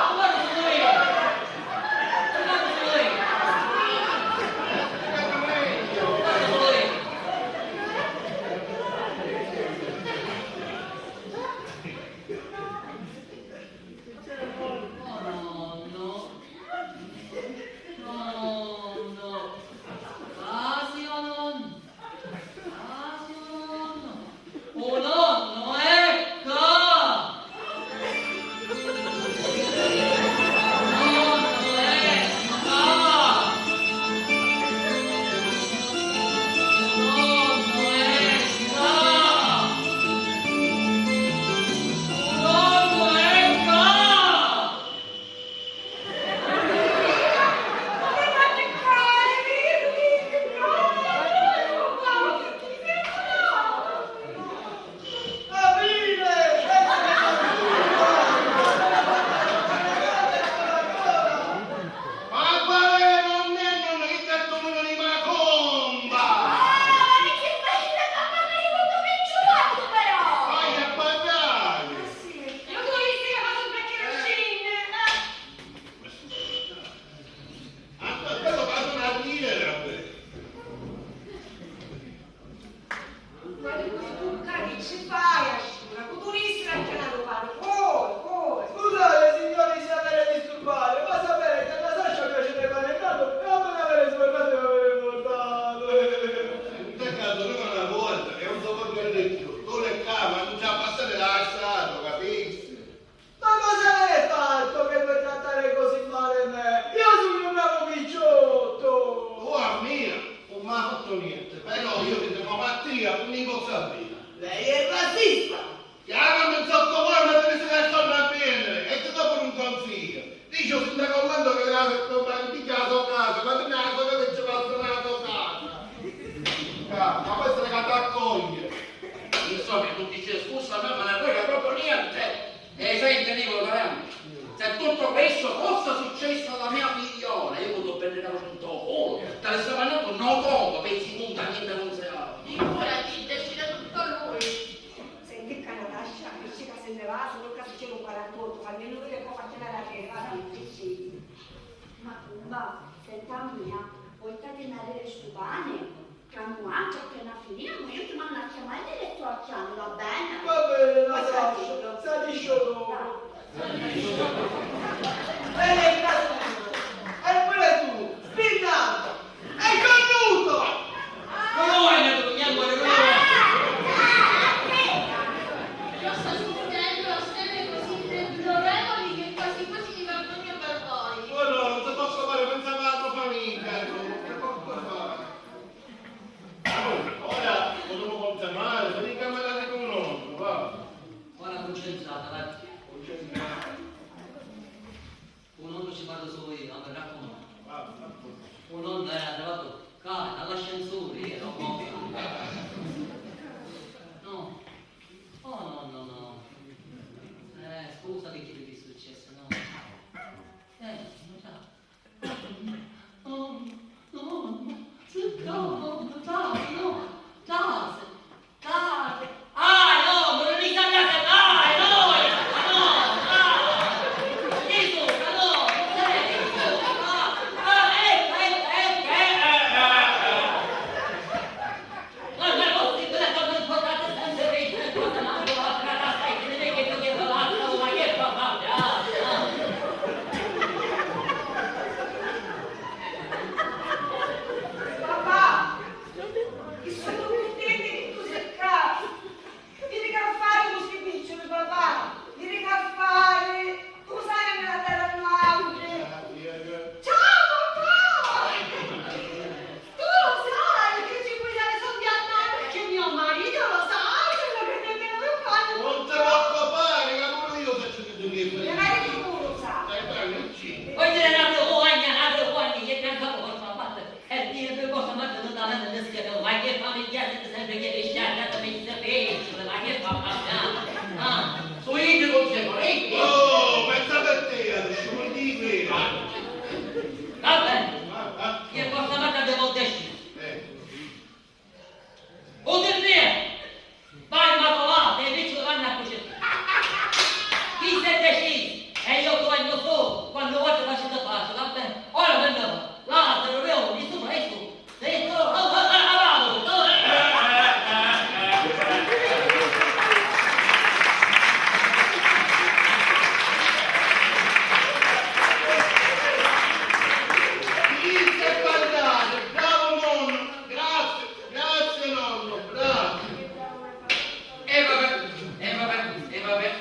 Ci parru sulu iu. Ci parru sulu iu. Ci parru sulu iu. Oh nonno. Oh nonno. Quasi, oh nonno. Quasi, oh nonno. Oh nonno, ecco! Oh nonno, ecco! Oh nonno, ecco! Ma quale non è, non è che tu non eri macumba! Ah, ma che bello, papà, ma io non mi giuoco però! Vai a parlare! Sì, io tu dici che vado perché non scende, eh! Anche a quello vado a dire, vabbè. Ma dico, tu ca chi ci fai a scena? Cu turisti a chianare u pani? Poi, poi. Scusate, signori, se avere disturbare, ma sapere che la Sasha piace dei paneggiato e non me ne avere scordato e avere portato. In tal caso, non una volta, e non so quanto ne più. Tu le cava, non ci ha passare la strada, capisci? Ma cosa avete fatto che vuoi trattare così male me? Io sono un bravo picciotto! Oh, a mia non mi ha fatto niente, però io che devo mattia non mi posso aprire. Lei è razzista! Chiamami sottovuoto, ma te ne stai d'accordo a bene, e ti do pure un consiglio. Dice al sindaco Orlando che le ha fatto un picchio alla sua casa, ma tu ne hai la sua casa e ci passa la tua casa. Ah, ma questo moglie. Insomma, non ti c'è scusa, ma non arreca proprio niente. E senti, Nicola, parliamo. Se tutto questo fosse successo alla mia figliola, io mi lo prendevo tutto culo. Te l'avessi mandato un no conto, pensi punta, niente non se va. Figurati, decide tutto lui. Senti, Natascia, che ci che se ne va, se non che succede un quarantotto, quando non vede come appena la terra, sì. Ma Pumba, senta mia, portati a stu pane. Ca nuatri appena finemu, io ti mannu a chiamari direttu a chianu, va bene? Va bene, Natascia, satisciu dopu. Ehi, Natascia, e pure tu, spinnato, e cornuto! Non lo vuoi, mio, mio amore, non lo vuoi! Io sto sentendo scene così deplorevoli che quasi quasi mi vergogno per voi. Oh no, non ti posso fare pensare alla tua famiglia, non ti posso fare. Ora, quando mi conta male, veni in camera di un altro, va. Ora concentrata, vai. Concentrata. Un altro ci parlo solo io, mi raccomando. Va, va. Un altro è arrivato qua, dall'ascensore, io non posso. No. Oh, no, no, no. Eh, scusa perché ti è successo, no? Eh, no, già. Papà, chi sono cuntenti che tu sei qua. Vidi che fari cu sti picciuli, papà. Vidi che fari. Tu sai che me la terra non auguri. Ciao, papà! Tu lo sai che ci puoi dare soldi a noi perché mio marito lo sa quello che te devo fare. Non ti preoccupare, che pure io sacciu chi tu devi fare. Mio marito pure lo sa. Dai, dai, non ci. Vuoi dire una vergogna, una vergogna, che canta porta, guarda. E Dio, che cosa, ma tu non la metti in schifo, ma che famiglia siete sempre che vi sciarrate, mi sapete, ma che fa passare? Ah, su io ti consiglio, ecco. Oh, pensa per te, adesso non dico io. Vabbè, io porto avanti devo decidere. Eh. Utilizzi! Vai, ma va, te dico vanno a cucina. Chi si è deciso? E io ti vengo solo quando voi ti facete pace, va bene? Ora vengo, Lazzaro, Leone, nessuno, nessuno. Sei tu, oh, oh, oh, oh, oh, oh. Chi si è guardato? Bravo nonno, grazie. Grazie, nonno, grazie. E vabbè, e vabbè, e vabbè.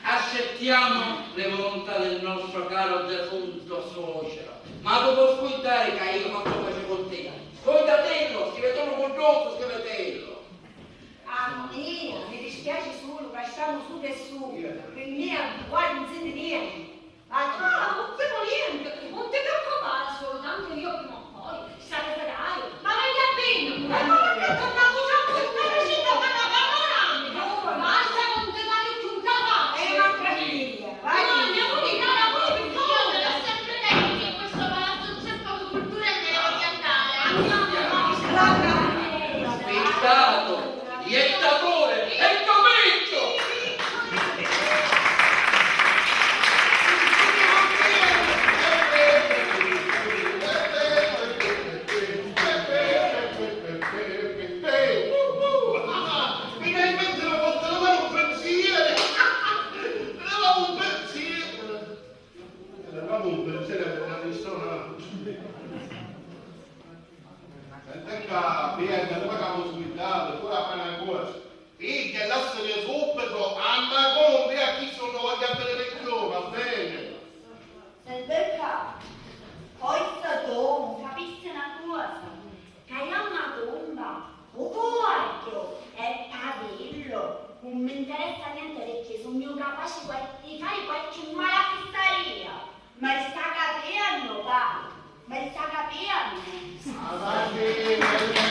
Accettiamo le volontà del nostro caro defunto suocero. Ma tu puoi scontare che io faccio pace con te. Scontatello, scrivetelo con rosso, scrivetelo. A mia mi dispiace solo che stiamo su e su, per mia qua non sente niente. Ah, non femu niente, non ti preoccupare, solo tanto io prima o poi, state ferrari, ma veglia bene, e poi che torna a usare tutto il cinema per la panoramica, basta, non ti dare più un cavallo. Eh, ma tranquilla, vai. No, andiamo in Italia, poi per favore, l'ho sempre detto che in questo palazzo non c'è proprio cultura e meno orientale. Andiamo, andiamo. Spintato, iettatore e capriccio! Finalmente la porta la mano un pensiero! Levavo un pensiero! Levavo un pensiero per la persona. Senti ccà, Bianca, tu mi capu subito, pure a fare una cosa. Pigghia e lassali subito, a ma compri a chi sono voglio a vedere più, va bene? Senti ccà, forza tu, capisci una cosa, che io a ma tomba, u guardo, e pavillo, non mi interessa niente perché sugnu capace qual-, di fare qualche malafissaria. Ma sta capiennu, pa? Ma sta capiennu? Avanti, avanti.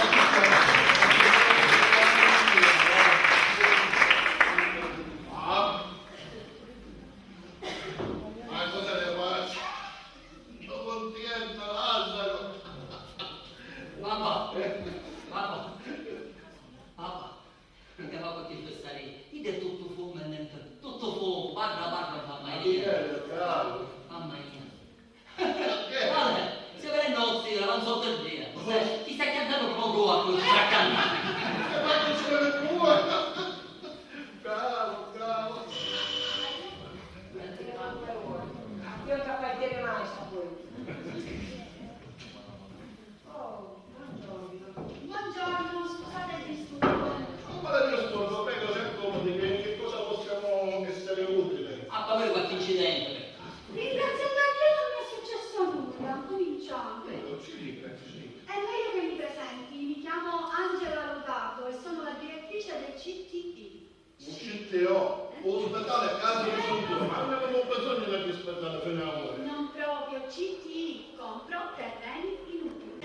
Io, u spitali è casa di San Pietru, ma non avevamo bisogno di spitali fino a ora. Non proprio, ci dico, compro terreni inutili.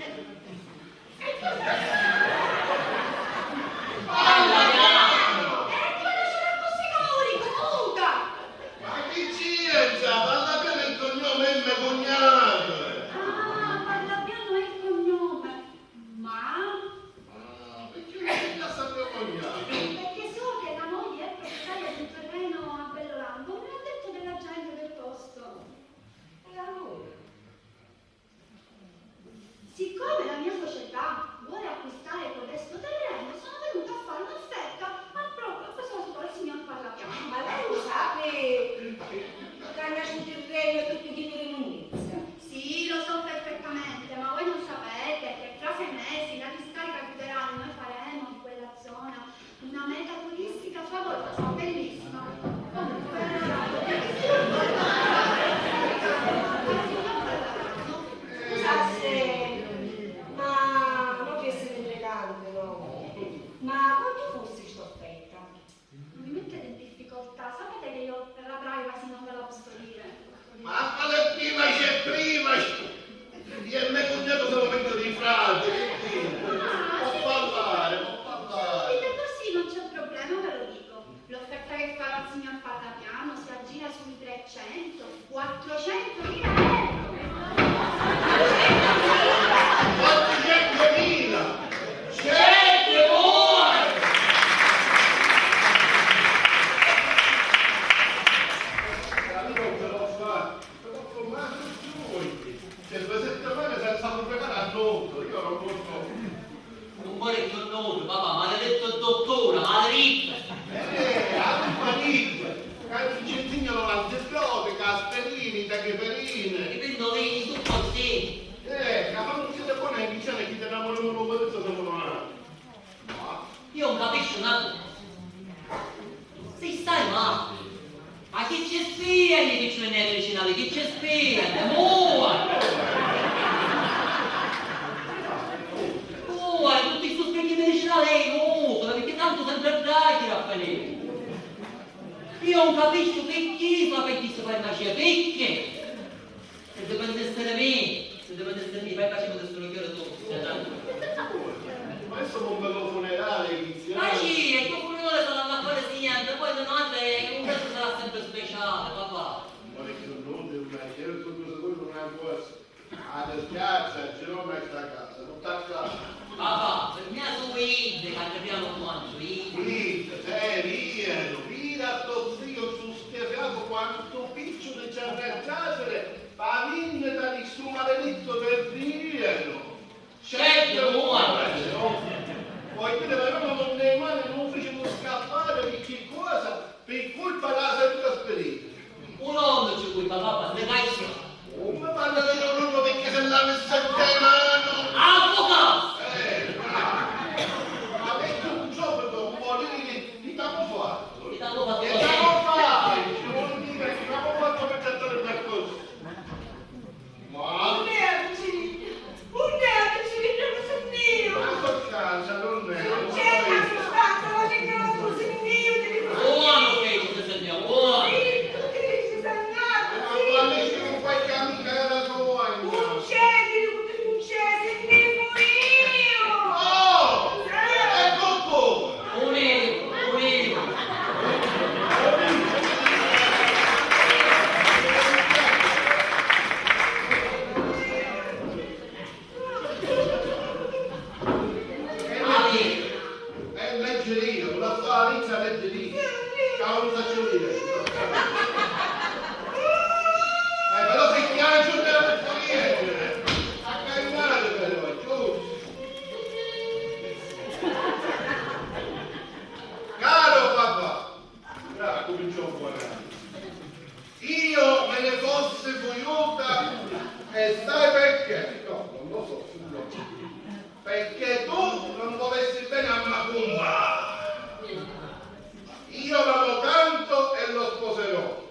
Parla piano! E quella c'era così come un ricotta! Ma chi c'entra? Parla piano, il cognome è mio cugnato! Ah, parla piano è il cognome. Ma? Ah, perché non ti piace mio cognato? Perché so che la moglie è proprietaria di un terreno a Bellolando, me l'ha detto della gente del posto. E allora? Siccome la mia società vuole acquistare codesto terreno, sono venuta a fare un'offerta a pro-, a proposito al signor Parlapiano. Ma lei lo sa che, che ha nasciuto il regno e tutto chi lo rimunizza? Sì, lo so perfettamente, ma voi non sapete che fra sei mesi la discarica chiuderà e noi faremo di quella zona una meta turistica favolosa, bellissima. Comunque, scusasse, ma non che essere elegante, no? Ma quanto fosse sta offerta? Non mi mettete in difficoltà, sapete che io per la privacy non ve la posso dire. Ma quale privacy e privacy? Io e me cugnato siamo meglio di frati, che dici? Può parlare, può parlare. Dite così, non c'è problema, ve lo dico. L'offerta che farò al signor Parlapiano si aggira sui trecento, quattrocentomila euro. Quattrocentomila! Senti, vuoi? Capito? Però fa, però fa, ma non ci vuoi. Cioè, due settimane senza pubblicare a notto, io non posso. Non muore più nulla, papà, maledetto dottore, maledetto! Eh, a Lupanizza, che ci insegnano l'antibiotico, aspirina, tachipirina. Che prendo lei, tu così. Eh, ma non siete buoni a iniziare chi te lavora uno come se sono male. Io non capisco una cosa. Si stai male? Ma chi ci spieghi chi ci venne ai medicinali? Chi ci spieghi? Mua! Mua, tutti sti spieghi medicinali, eh, no, perché tanto sempre brachi, Raffaele. Io non capisco perché, ma perché si fa magia, perché? Se dipendesse da me, se dipendesse da me, fai pace con sto chiaro tu, sei tanto. Ma adesso con un bello funerale iniziale. Ma sì, e che funerale sarà a fare niente, poi se no, eh, un pezzo sarà sempre speciale, papà. Ma è che non è una certa cosa, una cosa. Ah, ti spiace, oggi non è sta casa, non sta casa. Papà, per me su vide, che abbiamo quanto, vide. Vide, eh, vide, vide a tuo zio stu schifiato quanto picciu di cerre a trasere, pa vendita di stu maledetto terreno. Certo, muore. Poi dire, ma io non ne male, non fece scappare di che cosa? Pi culpa dâ seduta spedita. Un onnu ci culpa, papà, ne vai. Comu parla di un onnu picchì se l'avessi in mano? Avvocato! Eh, bravo. Ma vecchio un giorno un po' di, di, di t'amu fatto. Di t'amu fatto. Di t'amu fatto. Ci vuol dire che t'amu fatto per trattare il narcotico. Ma... Unni è Avicinigghia? Unni è Avicinigghia, lu sinnìu? Ma so casa, non è, non so io. Succede, succede, ma c'è che non lu sinnìu, ti dico. Buono che ci si sente, buono. Sì, tu ti dici sannato, sì. Ma quando ci non fai cammino, era la tua voglia. Succede, ti dico, succede, sinnìu io. Oh! Eh. Ecco come. Unì, unì. È leggerina, una fa la vita leggerina. Ciao, non faccio ridere. Eh, però se piange non te la faccio ridere. A cantare però, giusto? Caro papà, bravo, cominciò buono. Io me ne fossi fuiuta e sai perché? No, non lo so, signor. Perché tu non volessi bene a Macumba. Io l'amo tanto e lo sposerò.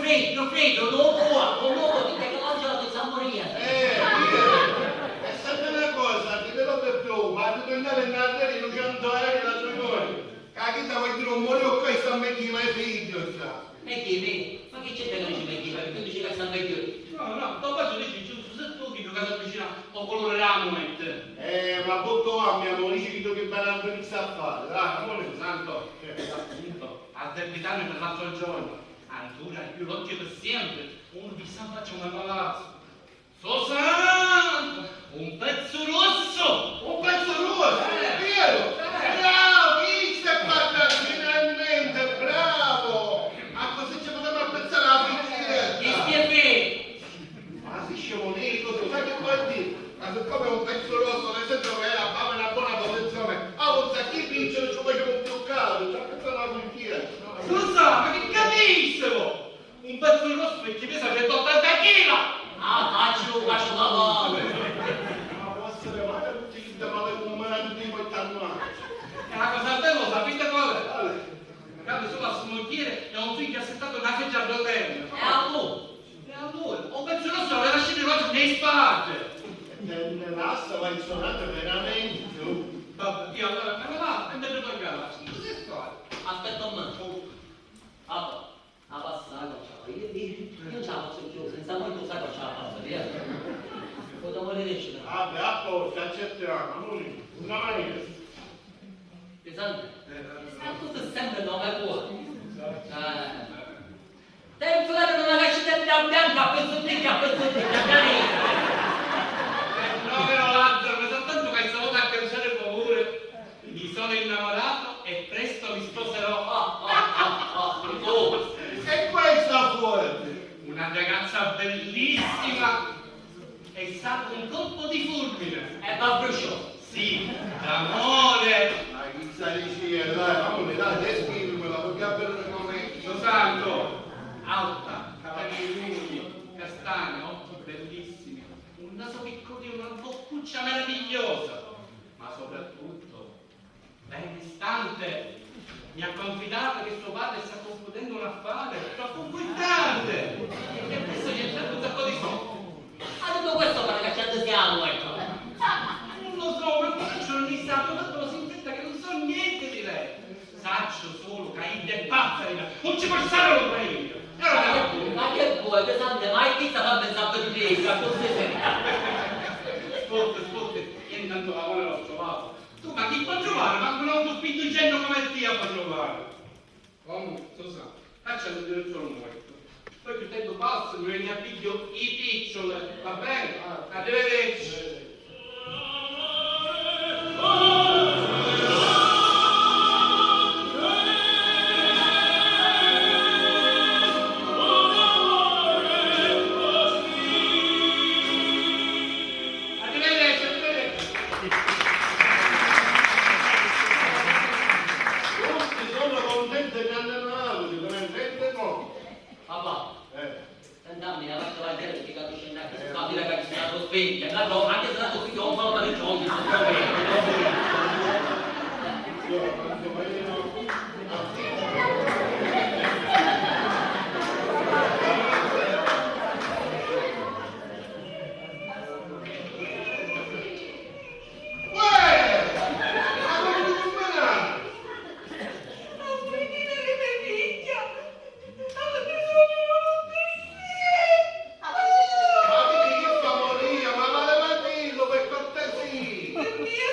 Freddu, freddu, non lo può, non lo può, ti dico che l'angelo ti sta morendo. Eh, eh, e senti una cosa, ti dico di più, ma ti togliare il nardelino, cento euro la tua moglie. Ca chi ti vuoi dire, un muore o che sta meglio, ma è figlio, sa. E chi, me? Ma chi c'entra che dici me chi? Perché tu dici che sta meglio? No, no, dopo tu dici, giusto, se tu chi tu casa vicina o colore della moneta. Eh, ma butto a mia moglie, dici che tu che bella amicizia a fare, dai, amore santo, cioè, appunto, a debitare per l'altro giorno. Ancora più l'occhio per sempre, uno chissà faccia un malato. Susanna! Un pezzu russu! Un pezzu russu! Eh! È vero! Eh! Bravo! Visto e guarda, finalmente, bravo! Ma così ci potremmo apprezzare la bicicletta! Chi schiaffè! Ma si scemo nero, tu sai che vuol dire? Ma siccome è un pezzu rosso, nel senso che era, fame una buona posizione, ah, non sa chi vince, non ci voglio più caro, ci apprezzano la confidenza. Susanna, ma che capisco? Un pezzu grossu picchì pesa centottanta chila! Ah, facci lu casciu cavallu! Ma può essere male tutti chi male come un menante di quattro anni. E la cosa bella, lo sapete qual è? Quale? Che aveva solo a sua moglie e un figlio assettato una seggia a rotelle. E a lui? E a lui? Un pezzu grossu aveva lasciato i vasi nei spaggi! E te ne passa, ma insonante veramente, oh. Vabbè, io allora me ne vado e mi ritorno a casa. Così fai? Aspetta un momento. Vabbè. La passa la coccia, io, io, io non ce la faccio più, senza voi tu sai cosa ce la faccio, via. Poi dopo le decine. Vabbè, a posto, accettiamo, noi, una maniera. Pesante. Eh, eh. Ma tu sei sempre nome tuo. Eh. Te infilare in una cascetta bianca, a pezzettini, a pezzettini, a pianino. Eh, no, però, Lazzaro, mi sa tanto che hai salutato a cacciare paure. Mi sono innamorato e presto mi sposerò. Ah, ah, ah, ah, oh. E questa fuori? Una ragazza bellissima, è stato un colpo di fulmine. E va bruciò. Sì, d'amore. Ma chi sta dicendo? Dai, amore, dai, descrivimela, voglio avere un momento. Lo santo, alta, capelli lunghi, castani, occhi bellissimi, un naso piccolino, una boccuccia meravigliosa, ma soprattutto Benestante mi ha confidato che suo padre sta concludendo un affare troppo importante e che adesso gli è entrato un sacco di soldi. Ma tutto questo pare che c'è sia muerto. Non lo so, ma faccio ogni santo, tanto lo si intenda che non so niente di lei. Saccio solo che idda è pazza, dica, non ci può stare un paese. E allora, ma che vuoi, pesante, ma chi sta fa pensare per lei, così sei. Ascolta, ascolta, io intanto lavoro l'ho trovato. Tu, ma chi può trovare? Manco un autospinto ingenio come te può trovare. Comunque, tu sai, facciamo il direttore muerto. Poi più tempo passa, mi veni a piglio i piccioli, va bene? Arrivederci. Arrivederci, arrivederci. Tutti sono contenti e mi hanno dato, dico, contenti no. Papà, eh, sentami, la faccio la gente che capisce niente, sta a dire che ci sta lo specchio, ma no, anche se la sto figlio, non fa male, non fa male. Ma vidi chi fa moria, ma vale a dirlo per cortesia!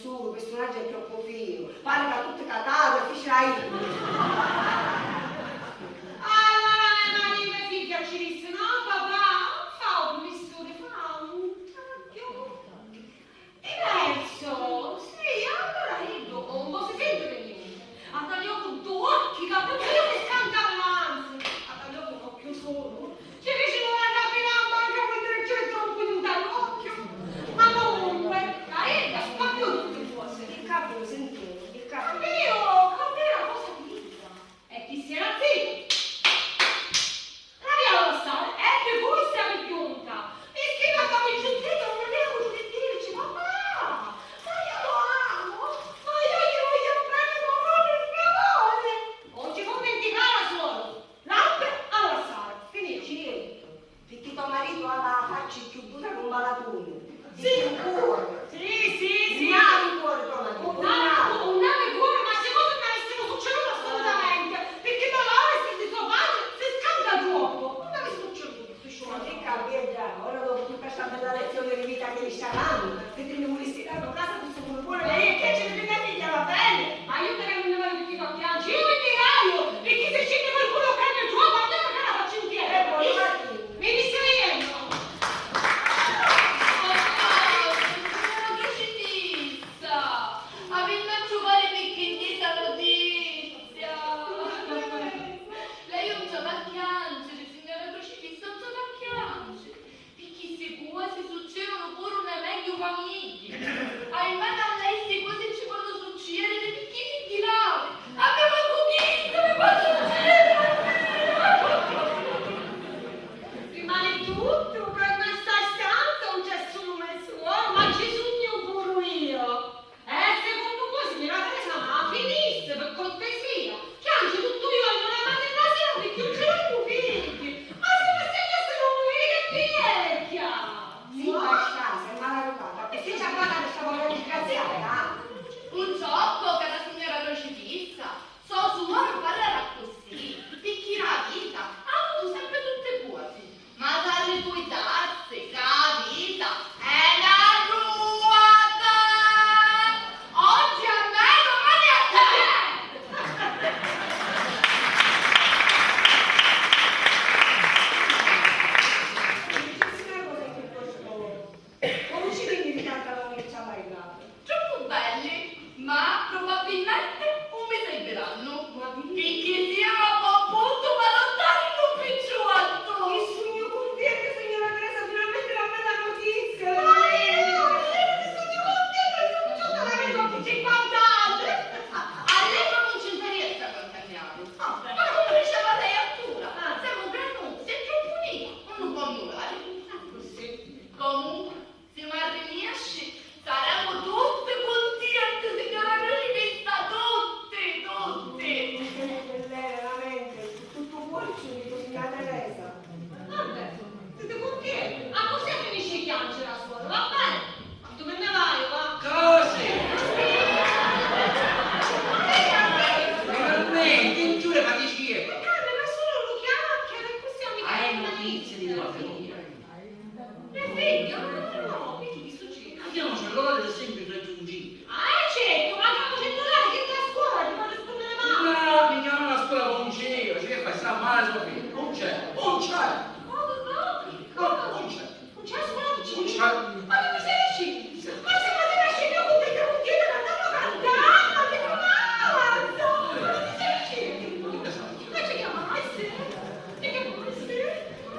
Sulu, pi stu nagghiu è troppu finu, pari ca tutti catau e fici la inni. Allura me maritu e figghia ci dissi: "No, papà, non fa u pulisturi, fa un tagghiu." Diversu? Sì, allura iddu un po' si senti di niente. A tagliò cu ddu occhi ca puru si scantava, anzi, a tagliò cu un occhiu sulu. Ci dicinu la rapina a banca mentre c'è troppu in un occhio. Ma comunque, la Elda scambiò tutti i cosi. Chi capì, sentì, chi capì? Capìu, capìu la cosa di Elda. E chi si era zitto? L'avia a lassare, e chi fusse a pigghiunta. Mischina ca mi giuntita non avia vuciu di dirici, ma brava! Ma io lo amo! Ma io gli voglio bene, ma proprio il favore! Non ti fummenticare, suoru! Lampe a lassare, finì. Certu, picchì to maritu havi a facci cchiù dura d'un balatuni. Sì. Cchiù dura. Sì, sì, sì. Un avi cuori to maritu, un avi. Un avi cuori, ma sti cosi non avessinu succedutu assolutamente, picchì Dolores di so patri si scanta troppu. Non avi succedutu sti sciuri. Ma chi capì già, ora dopu tutta sta bella lezioni di vita chi li sta dannu, ti ti ni vulissi dà to casa cu stu curbone, ma io chi ci ni vinni a figghia, va bene? Ma io ti ni vinni a figghia, io ti ni vinni a figghia, picchì si scinni qualcunu a casa tua, ma io non la faccio intiera. E poi, Martì, mi distraendo. Oh, signora Crocifissa, avinnu a truvari picchì ntisa notizia. Lei non ci va a chiangere, signora Crocifissa, non ci va a chiangere. Picchì sti cosi succedunu puru nna megghiu famigghia. Ai mani a lei sti cosi ci ponnu succedere picchì figghi l'avi. Avemu ancu chiddu, mi pò succedere a mia! Prima di tutto, ca nna sta stanza non c'è sulu me suoru, ma ci sugnu puru io. Eh, secondo voi, signora Teresa, ma finissi, per cortesia? Chiangi tuttu u jornu, la matri e la sira, picchì non ci vengu figghi. Ma si mi stai a secondo, vedi che vecchia! Sì, basta, sei maleducata. E si ci ha parlato sta povera disgraziata? Purtroppo, cara signora Crocifissa, so suoru parla d'accussì, picchì la vita ha avutu sempre tutti i cuosi. Ma s'arricuiddassi ca a vita è na ruota! Oggi a me, domani a te! Dicessi na cosa chiuttostu, comu ci vinni di cantari ogni ciamma di Napoli? Troppu belli, ma probabilmente un mi servirannu. Ma picchì sia a bon puntu p'allottari un picciuottu! Chi sugnu cuntenti, signora Teresa, finalmente na bella notizia! Ma io, io chi sugnu cuntenti, sugnu giunta a l'avetu cinquanta anni! A lei non ci interessa quant'anni avi. Ah, ma come diceva lei, Artura, siamo granusi e troppu nichi non nu ponnu dare. Comunque, si m'arrinesci, saremu tutti cuntienti, signora Crocifissa, tutti, tutti! Che bella, veramente, cu tuttu u cuori ci dicu, signora Teresa. Vabbè, siti cuntienti? Accussì finisci di chianciri a suoru, va bene? Tantu mi nni vaiu, va. Cosi? Ma per me, chi giuri ma dici ieri? E calmi, ma sulu lu chiacchiari, accussì a mi... Hai notizie di tua figlia? Mia figghia? Ma no, no, no, picchì chi succedi? Andiamo, c'è l'orario è sempre irraggiungibile. Ah, eh, certu, ma andiamo, c'è l'orario, chi sta a scuola, ti fa rispondere male. No, mi chiamano a scuola con c'era, cioè che fai, sta male sua figlia? Non c'è, non c'è. Cosa, cosa? Non c'è. Non c'è a scuola, non c'è. Non c'è. Ma chi mi stai dicendo? Ma se ma ti nasci io con te che non chiede, ma non lo cantava, che non avanza. Ma chi mi stai dicendo? Che ne sai? Ma ci chiama mai se? Ci chiama mai se?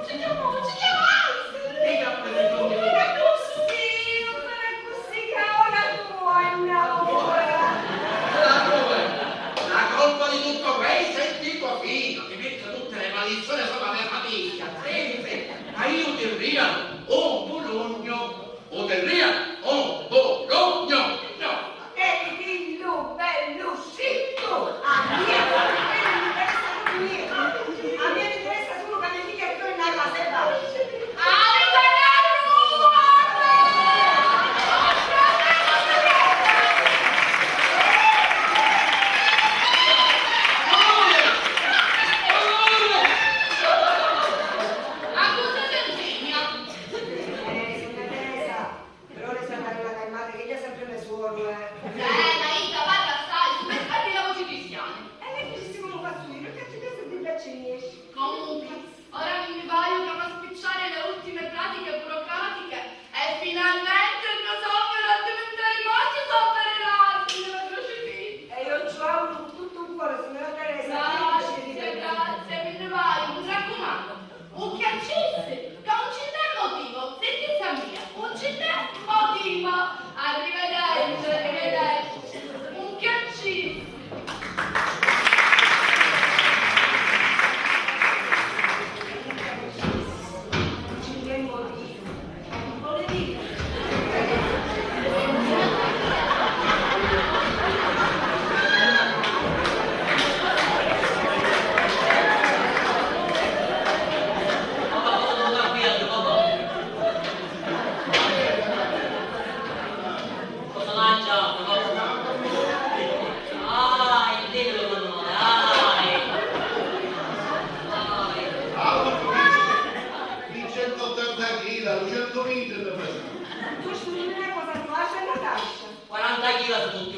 Ci chiama, ci chiama mai se? Lei ha preso il contenuto. Una così, una così che ora tu hai una ora. Allora, la colpa di tutto questo è di tua figlia, che mette tutte le maledizioni sopra la mia famiglia. Senti, ma io ti rialo un pulugno. U tirria un bulugnu! No! Eri chiddu bellu scittu! A mia non mi interessa proprio niente! A mia mi interessa solo ca me figghia torna a casa e basta! Arriva la ruota!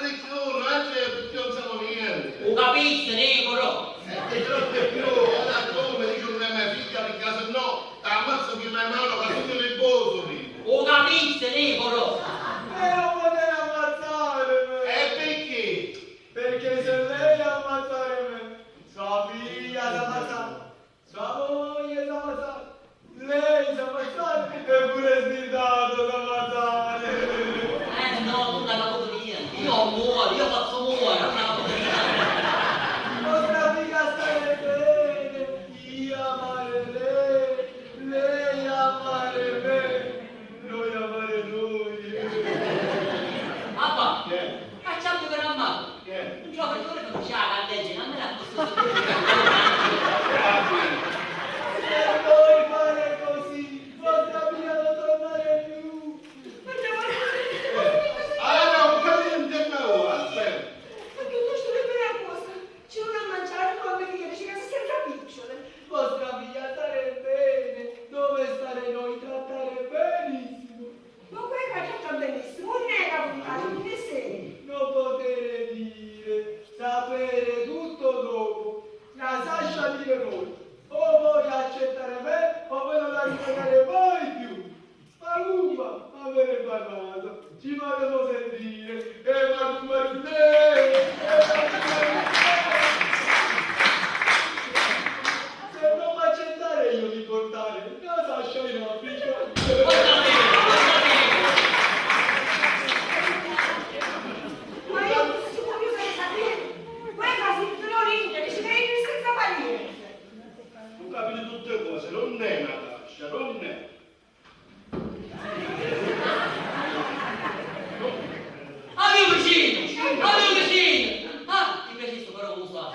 vidi chiù, noi altri tutti non siamo niente. U capissi, Nicolò? E ti troppo più, ora tu mi dici non è mia figlia, perché se no t'ammazzo prima di mano, che tu mi riposo, dico. U capissi, Nicolò? E non potete ammazzare me! E perché? Perché se lei ammazzare me, sua figlia s'ammazza. Sua moglie s'ammazzare, lei s'ammazzare e pure sbirdato s'ammazzare. Eh no, tu non hai capito niente. Io muoio, io faccio muoio, non hai capito niente. Vostra figlia stare bene, io amare lei, lei amare me, noi amare noi. Papà, cacciamo per amare. Che? Un giorno io faccio la candela, non me la posso sentire. Se voi fare così, vostra figlia non tornare più. Ah, no, un caliente, no, aspetta. Ma che giusto per una cosa, c'è una mangiare con me figlia, dice che senza picciole. Vostra figlia stare bene, dove stare noi, trattare benissimo. Ma poi che tratta benissimo, non è che ha avuto un piacere. Non potere dire, sapere tutto dopo. La sascia dire voi. O voi accettare me, o voi non la ricordare mai più. Palumba, avere parlato, ci faremo sentire. E Marco Marinè! E Marco Marinè! Se non mi accettare io di portare una sascia in Africa. Ma io non si può più sapere. Quella si florita, che ci crede senza valere. Tu capite tutte cose, non è una sascia, non è. Addio vicino! Addio vicino! Ah, ti piace sto però, lo so.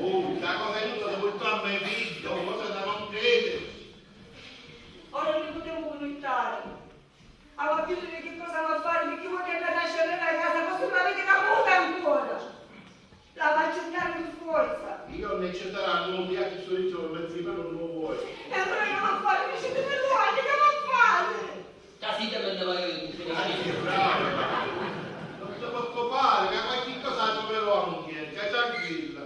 Oh, sta cosa io te la porto a me figlio, cosa da non credere. Ora non li potevo connettare. Ah, ma più di che cosa va a fare? Perché voi che andate a scegliere la casa, ma se la vita è caputa ancora. La va a cercare per forza. Io non accetterò un viaggio solito, ma zio non lo vuoi. E allora che va a fare? Mi siete per voi, che va a fare? Casita me ne vado io, tu sei. Ah, sì, bravo. Non ti preoccupare, che qualche cosa troverò anche, stai tranquilla.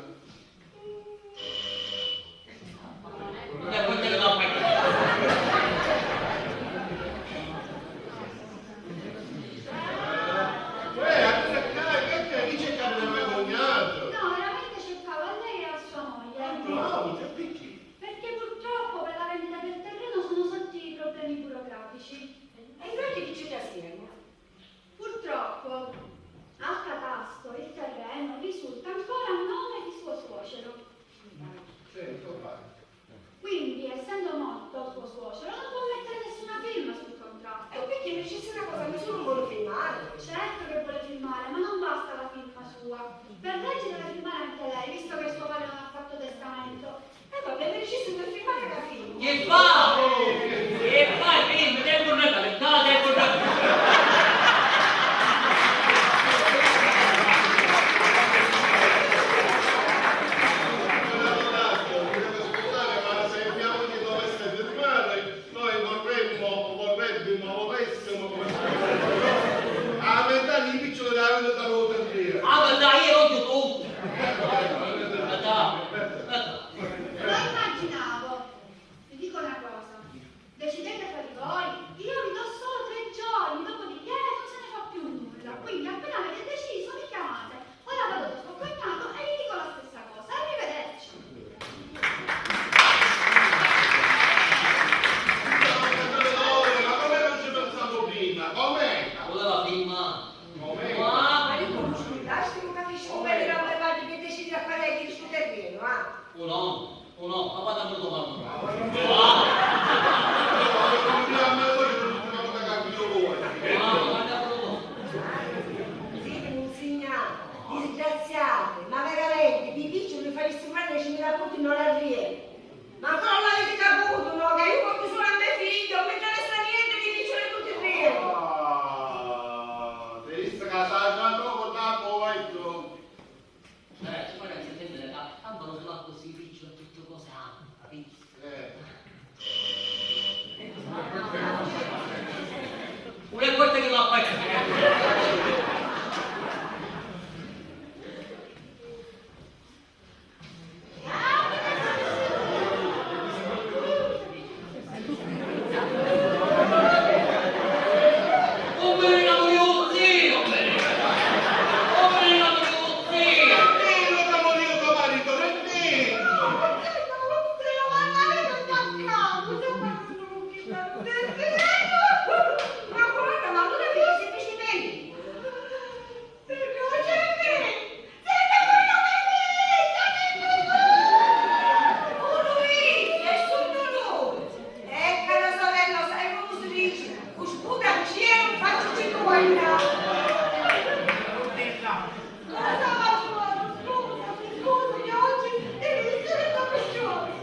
Uè, aspettai, perché dice che non è mio cognato? No, veramente cercavo a lei e a sua moglie. No, perché? Perché purtroppo per la vendita del terreno sono sorti problemi burocratici. E invece chi ci sta assieme? Purtroppo, al catasto il terreno risulta ancora a nome di suo suocero. Certo, va. Quindi, essendo morto suo suocero, non può mettere nessuna firma sul contratto. E perché mi dicesse una cosa, nessuno vuole firmare? Certo che vuole firmare, ma non basta la firma sua. Per legge deve firmare anche lei, visto che suo padre non ha fatto testamento. Continuare a ridere. Ma ancora non l'avete capito, no? Che io porto solo a me figlio, non mi interessa niente di vincere tutti i premi. Ah, ti visto che sa già troppo tanto vai tu. Eh, ci vuole a settembre, tanto non si va così, figlio, tutte cose hanno, capito? Eh. Una volta che va a fare. Ecco la sorella, sai come si dice? Cu sputa al cielo, faccio cinquanta. Cosa faccio? Scusa, scusa, che oggi devi essere professionale.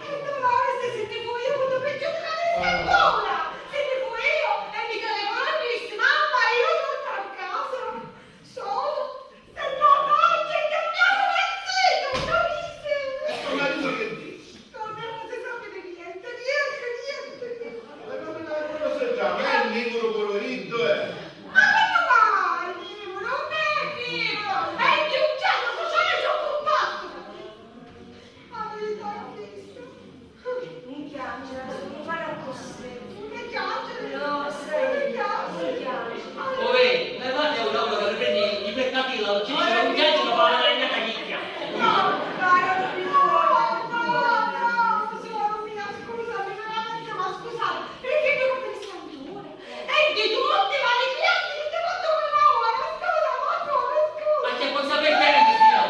E domani se senti fuori, io vado peggio della Coca-Cola. Se ne fuori io e mi chiamo Mamma, io non a casa. Solo se no, no, c'è cambiato vestito, capite? E tuo marito che dice? Con me non si sa più niente, niente, niente, niente. E ma me la conosce già, ma è il numero colorito, eh. Ma quando mai? Vivo, non è vivo, è di un centro sociale troppo basso. La verità è questa. Non piangere, non fare così. Non piangere. No, sai, non piangere. Uè, levate a un'aula che riprende i peccati, la uccisione, non piangere, ma la regnata chicchia. No, cara, non mi vuole, no, no, no, suor mia, scusami, veramente, ma scusate, perché devo pensare ancora? E di tutti, ma di clienti che ti porto una ora, scusa, ma come, scusa? Ma che cosa per te, signor?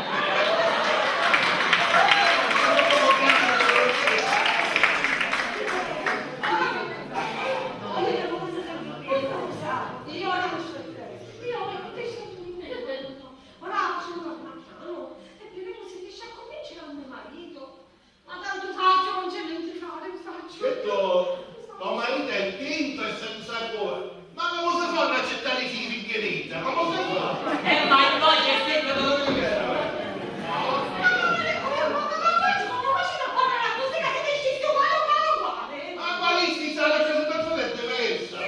Io non so te, io non ti sento niente. Ora facciamo una mano, e prima si riesce a convincere a mio marito. Ma tantu sacciu, non c'è niente fare, sacciu. Certo, ma marito è tinto e senza cuore. Ma come si fa a accettare i figli in chiesa? Come si fa? Eh, ma poi c'è sempre quello che... Ma quali si sa la cosa che fa diversa?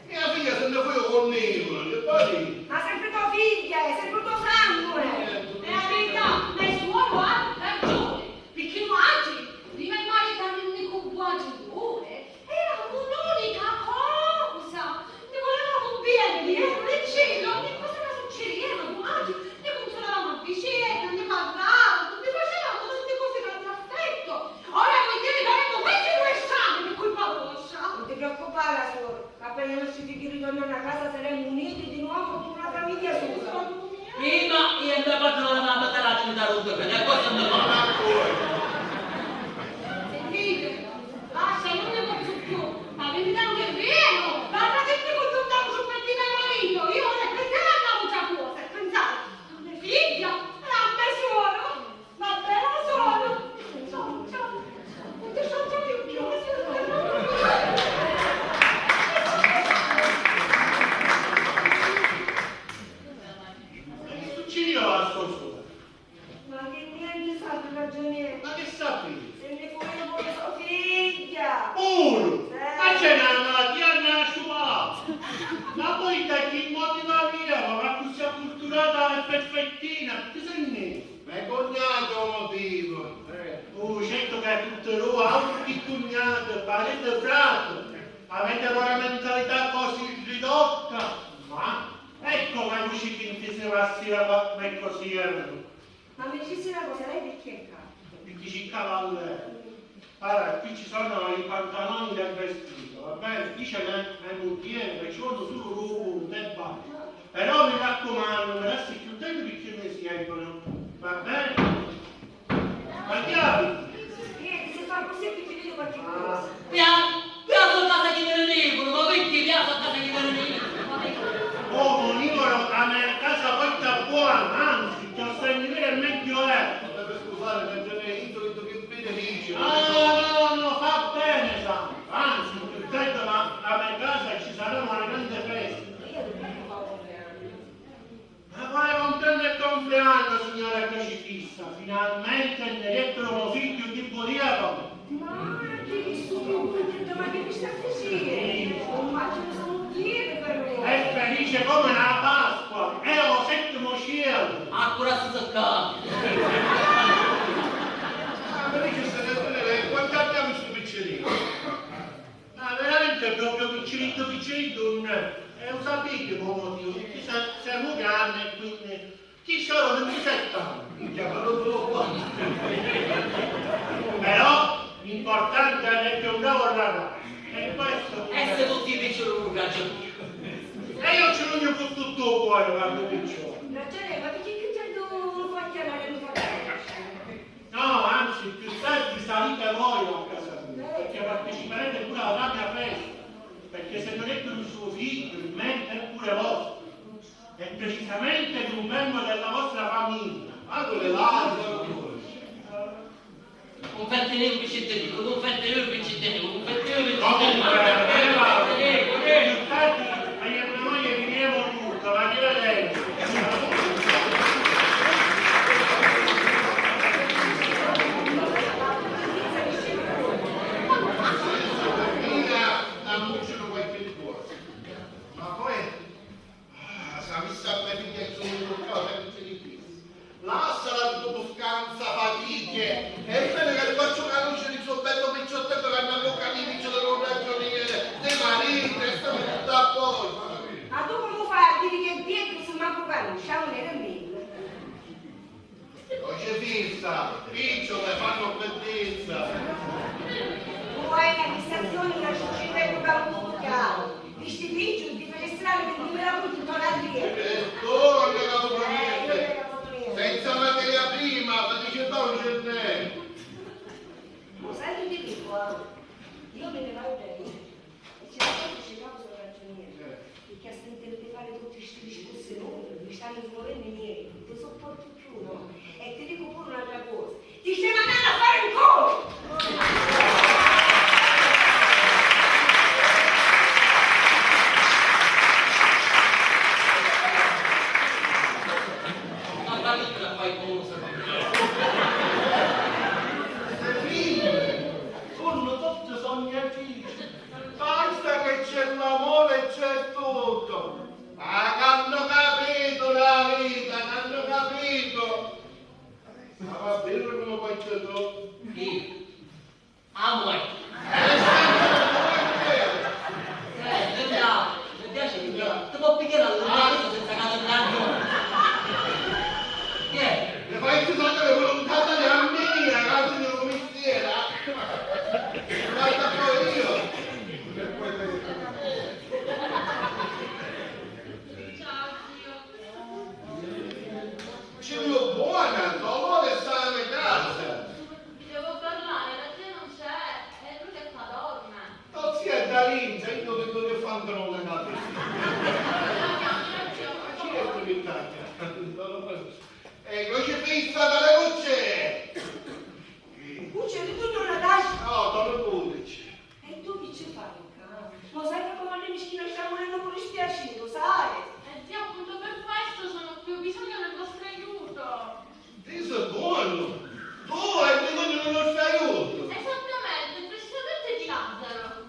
E la figlia se ne fu con Nino, che poi... Ma sempre tua figlia, è sempre tuo sangue. Eh, è la verità, ma il suo ha ragione. Picchì nuatri, prima di maritarni cu vuatri due, eramu un'unica cosa! Ni vulevamo bene, eh, vicino, ogni cosa ca succedeva, nuatri ni cunsulavamo a vicina, ni parravamo, ni facevamo tutti cosi d'affetto. Ora voi ti ritornate ventitré anni per colpa vostra! Non ti preoccupare, suor. Appena i nostri figli ritornano a casa saremo uniti di nuovo come una famiglia sola. Prima io e mio padre non avevamo tarato in tarunto, perché questo non va. Sentite, basta, non ne posso più. Ma vi dà un ripieno, parlatemi con tutta la sua mattina al marito, io ora che te la causa tua, se pensate, a mia figlia e a me suoro. Ma però sono, sono, sono, non ti so più, più, Ma che succedeva a sto suoro? Ma che niente, sa, ragioniere. Ma che sapete? E ne pure pure sua figlia. Pure? Eh. Ma c'è una malattia nasciuta. Ma poi da chi motivo aveva? Ma così acculturata e perfettina, che se ne... Me cugnato è u motivu. Oh, certu ca tutti dui, autru chi cugnati, pariti, frati, aviti una mentalità così ridotta, ma ecco ca dici chi nti si passìa, ma è così, eh. Ma mi dici una cosa, lei perché è qua? Picchì ci cavallero. Allora, qui ci sono i pantaloni del vestito, va bene? Qui c'è le, le mutiere, ci vuole solo due punti e basta. Però mi raccomando, mi lasci più tempo perché mi si ebbero, va bene? Ma chi ha? Niente, se fa così che ti vedo qualche cosa. Via, via, sono casa di Veronegro, ma perché via, sono casa di Veronegro? Oh, Monivoro, a me casa porta buona, anzi, che ho sempre meglio è. Potete scusare, ma ce n'è io Nni dettero mo figghiu chi vulia, comu? Ma chi stu, ma chi mi sta diciri? Immaginu so mugghieri, però. È felice come na Pasqua, è ô settimu cielu. Accurassi si ccà. Ah, mi dici, se ne tenere, e quant'anni havi stu piccerinu? Ah, veramente è proprio picciriddu picciriddu, nun è. E u sapiti mo motivu, picchì se-, semu granni e quindi chi sciolu vintisitti anni. Minchia, ma non lo può. Però l'importante è che un bravo ragazzo. E questo. E se tutti dicenu un ragione. E io ci sugnu cu tuttu u cuore quannu picciu. Ragione, ma picchì chi c'è tu non puoi chiamare un po'? No, anzi, più tardi salite voi a casa mia, perché parteciperete pure alla mia festa, perché se vedete un suo figlio in mente è pure vostro, è precisamente di un membro della vostra famiglia. Allora, Lazzaro. Cunfettinivu pi cittadinu, cunfettinivu pi cittadinu, cunfettinivu pi cittadinu. Comunque, eh, più tardi, ma io e mia moglie viniamo tutto, ma arrivederci. Mira, ammucciano qualche cosa. Ma poi, ah, s'avissi a me figghia chiusu in casa, che ci dissi? Lassala tu scansa fatiche. E vedi che faccio una luce di suo bello picciottino che hanno bocca di vicio dello ragioniere, di marito, e sta tutta a posto. Ma tu comu fai a diri che Pietru si mancu canusci, a un nemmeno? Crocifissa, picciole fanno bellezza. Tu hai una fissazione, una cicina e un campo chiaro. Di sti picciu, di finestrali, di duimila punti intorno a Dio. E tu non hai avuto niente. Senza materia prima, ma dice, non ce n'è. Lo sai che ti dico, ah? Io me ne vado da lì. E ci lasciate cercare solo ragioniere, perché a sentire fare tutti sti discorsi lunghi, non mi stanno smuovendo niente, non sopporto più, no? E ti dico pure un'altra cosa, ti stai mandando a fare un culo! Ma parli tu la fai cosa? Ste figlie sono tutte sognatrici. Basta che c'è l'amore e c'è tutto. Ah, c'hanno capito la vita, c'hanno capito. Ma va bene come faccio tu? Chi? Amore. Eh, sempre, sempre. Eh, mi piace, mi piace, mi piace. Ti può pigliare all'inizio senza che ti ragione. Chi è? Mi fai sentire pure un caso di armina, caso di un mistero. Guarda poi io. Ciao, zio. Ci vuole buona, dolore e sane casa. Devo parlare, la zia non c'è, è lui che fa dorme. Tua zia è da linza, io vedo che fanno una casa. Ma certo che taglia. E crocifissa dalle cucce! Cucce, tu non la dai? No, non lo puoi. E tu chi ci fai ccà? Lo sai che come a noi mischina stiamo venendo pure spiacere, lo sai? Eh, zia, appunto per questo sono qui, ho bisogno del vostro aiuto. Dio buono! Tu hai bisogno del nostro aiuto! Esattamente, precisamente di Lazzaro.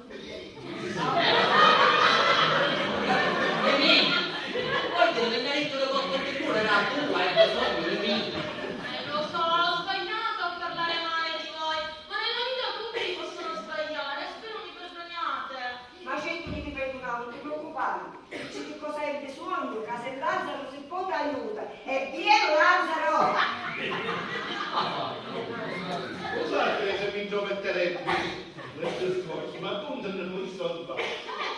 Emì, vuol dire che mi ha detto che qualcuno era tu, hai bisogno di me? Eh, lo so, ho sbagliato a parlare male di voi. Ma nella vita tutti possono sbagliare, spero mi perdoniate. Ma certo che ti perdono, non ti preoccupare. Dici che cosa hai bisogno, che se Lazzaro si può ti aiuta. E vieni Lazzaro! Scusate se mi intrometterebbe nel discorso, ma tu non ne puoi salvare. Eh,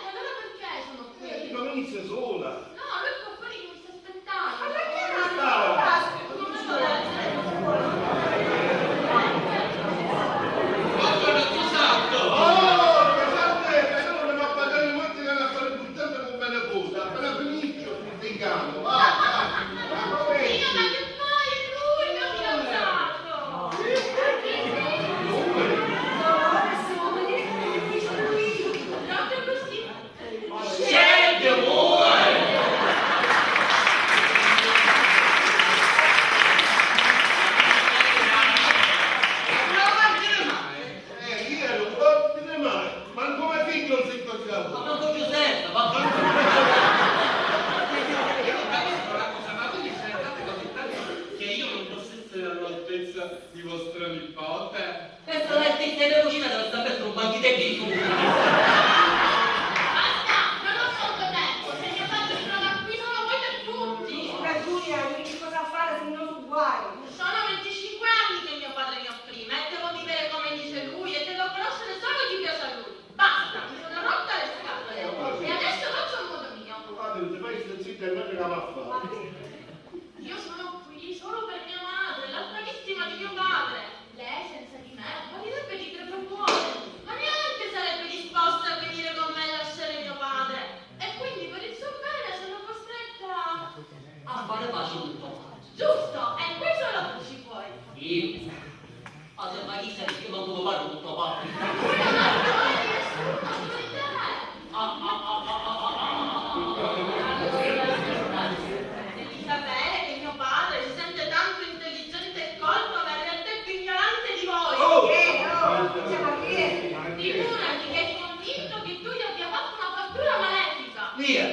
allora perché sono qui? Eh, dico, venisse sola. No, lui qua fuori mi sta aspettando. Ma perché non... Oh, ma scusate, però non va a parlare molto che la fare buttando con me nipote, appena finisce, ti chiamo, va, va, va, va. Io, ma che poi è lui il mio fidanzato! Lui? Proprio così. Scendi, amore! Signora nipote. Questa è la tizia della cucina, deve sta mettere un banchetto di tu. Basta, non ho molto tempo. Se mio padre si trova qui, sono voi per tutti. Signora Giulia, io dico cosa fare se non su guai. Sono venticinque anni che mio padre mi opprime e devo vivere come dice lui e devo conoscere solo chi piace a lui. Basta, mi sono rotta le scatole. E adesso faccio a modo mio. Guarda, non ti fai stare zitta e non te la fa fare. Io sono qui solo per mia madre, la bravissima di mio padre. Lei senza di me morirebbe di crepapone, ma neanche sarebbe disposta a venire con me a lasciare mio padre. E quindi per il suo bene sono costretta a fare pace con tua madre. Giusto, e quei sono tutti i tuoi. Io? Ma se, ma chi sei? Io manco mi parlo con tuo padre. Ma tu non hai nessuna autorità. Ah, ah, ah. Devi sapere che mio padre si sente tanto intelligente e colto, ma in realtà è più ignorante di voi. Oh! Eh, oh, siamo qui. Figurati che è convinto che tu gli abbia fatto una fattura malefica. Via!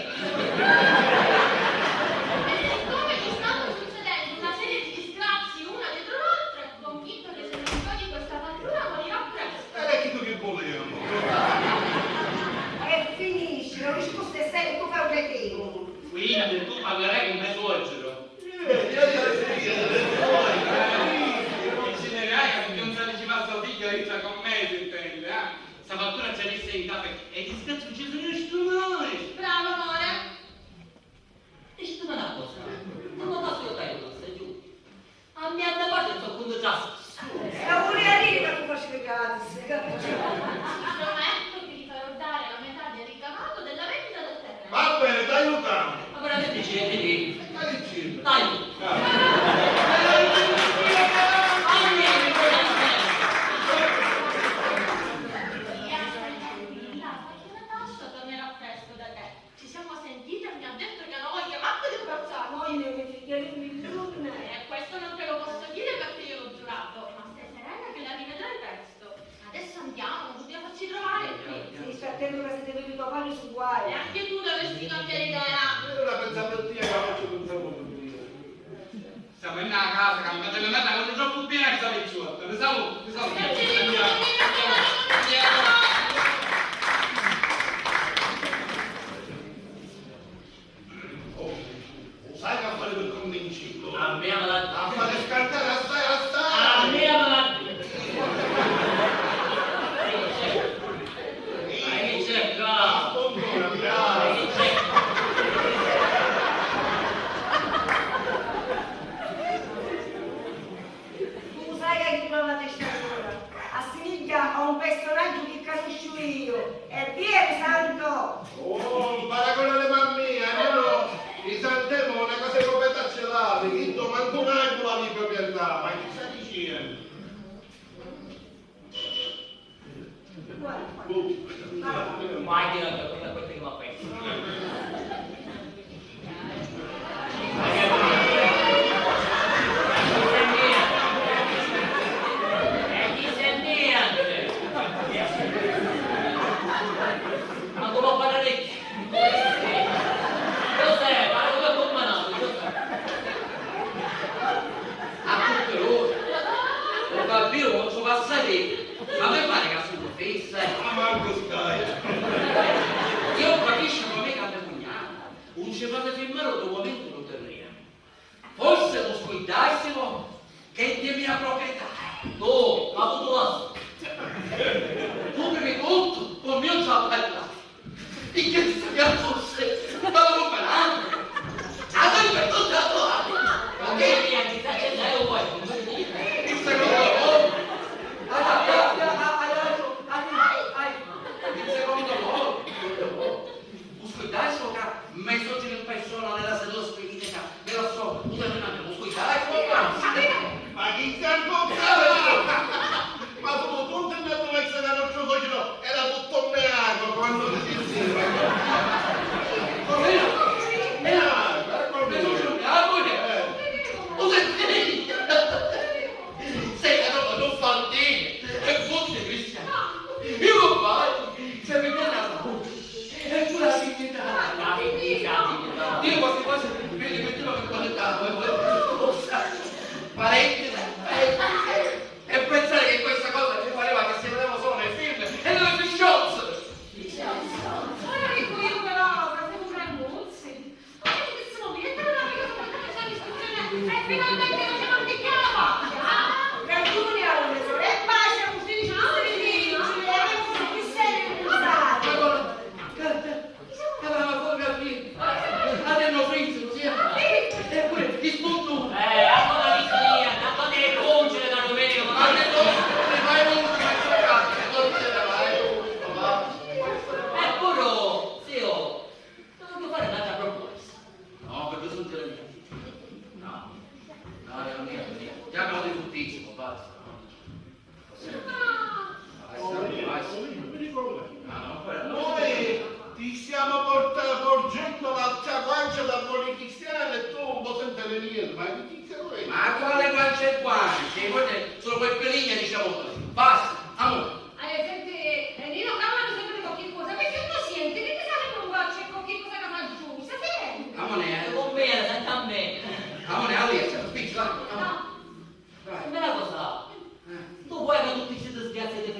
E siccome gli stanno succedendo una serie di disgrazie una dietro l'altra, è convinto che se non scioglie questa fattura morirà presto. Ed è chiddu chi vulìamu. E finisci, la risposta è sempre tu fai un retiro. Quindi tu parlerai con me suocero? Eh, io, io, sì, io, io, io. Dicerai che non si faceva sto figlio, io con me si intende, eh? Sta fattura ci avesse in capo e disgrazie non ci sono mai. Bravo, amore. Dicitimi na cosa, comu fazzu io ca io non stai giù? A mia parte sto contu già. E vulia diri ca tu facivi gratis. Ti prometto che gli farò dare la metà del ricavato della vendita del terreno. Va bene, t'aiutamu. Ma veramente ci vedi lì? E ca diciti? T'aiutu. Ah. Tranquilla, tranquilla, tornerà presto da te. Ci siamo sentiti e mi ha detto che ha una voglia matta di abbracciarti. Moglie, mi figlio di un milione. Eh, questo non te lo posso dire perché io l'ho giurato, ma stai serena che la rivedrai presto. Adesso andiamo, non dobbiamo farci trovare qui. Sì, sta attento che se ti vedi tuo padre su guai. E anche tu dovresti cambiare idea. Io la pensavo a te, ma non ci pensavo più. Siamo in una casa che non mi mette troppo bene a sta vecchiotta. Mi saluto, mi saluto. Andiamo, andiamo, andiamo. Oh, lo sai che affare per convincere? A me la... Affare scartare assai, assai. A me la... Che c'è qua? Spondona, bravo. Che c'è? Tu sai chi trova la testa dura? Assimiglia a un personaggio che conosco io. E vieni, Santo! Oh, un paragonare, mamma mia, no, no. I Santemo una cosa di proprietà ce l'ave, chi tu manco un angolo la proprietà, ma chi sta dicendo? Mai dire a quella, quella che mi ha perso. Ma come a fare? Giuseppe, ma come combinatu, Giuseppe? A tutti loro, un bambino non ci passa lì, ma mi pare che sono fisse. Ma manco stai. Io capisco come cambia cugnato, non ci fate firmare un documento, non te ne. Forse non scordassimo che è di mia proprietà. No, ma tu lo sai. Tu prima di tutto, con mio già parlato. In che sta cazzo sei? Ma lo comprato? Ah, sei per tutti a trovare. Ma che mia, ti sta cercando poi? In secondo luogo, ah, ah, ah, ah, ah, ah, ah, ah, in secondo luogo, Uscurdassi ca me socru in persona nella seduta spiritica della sua puta nella mia uscurità e... Ma chi sta contando? Ma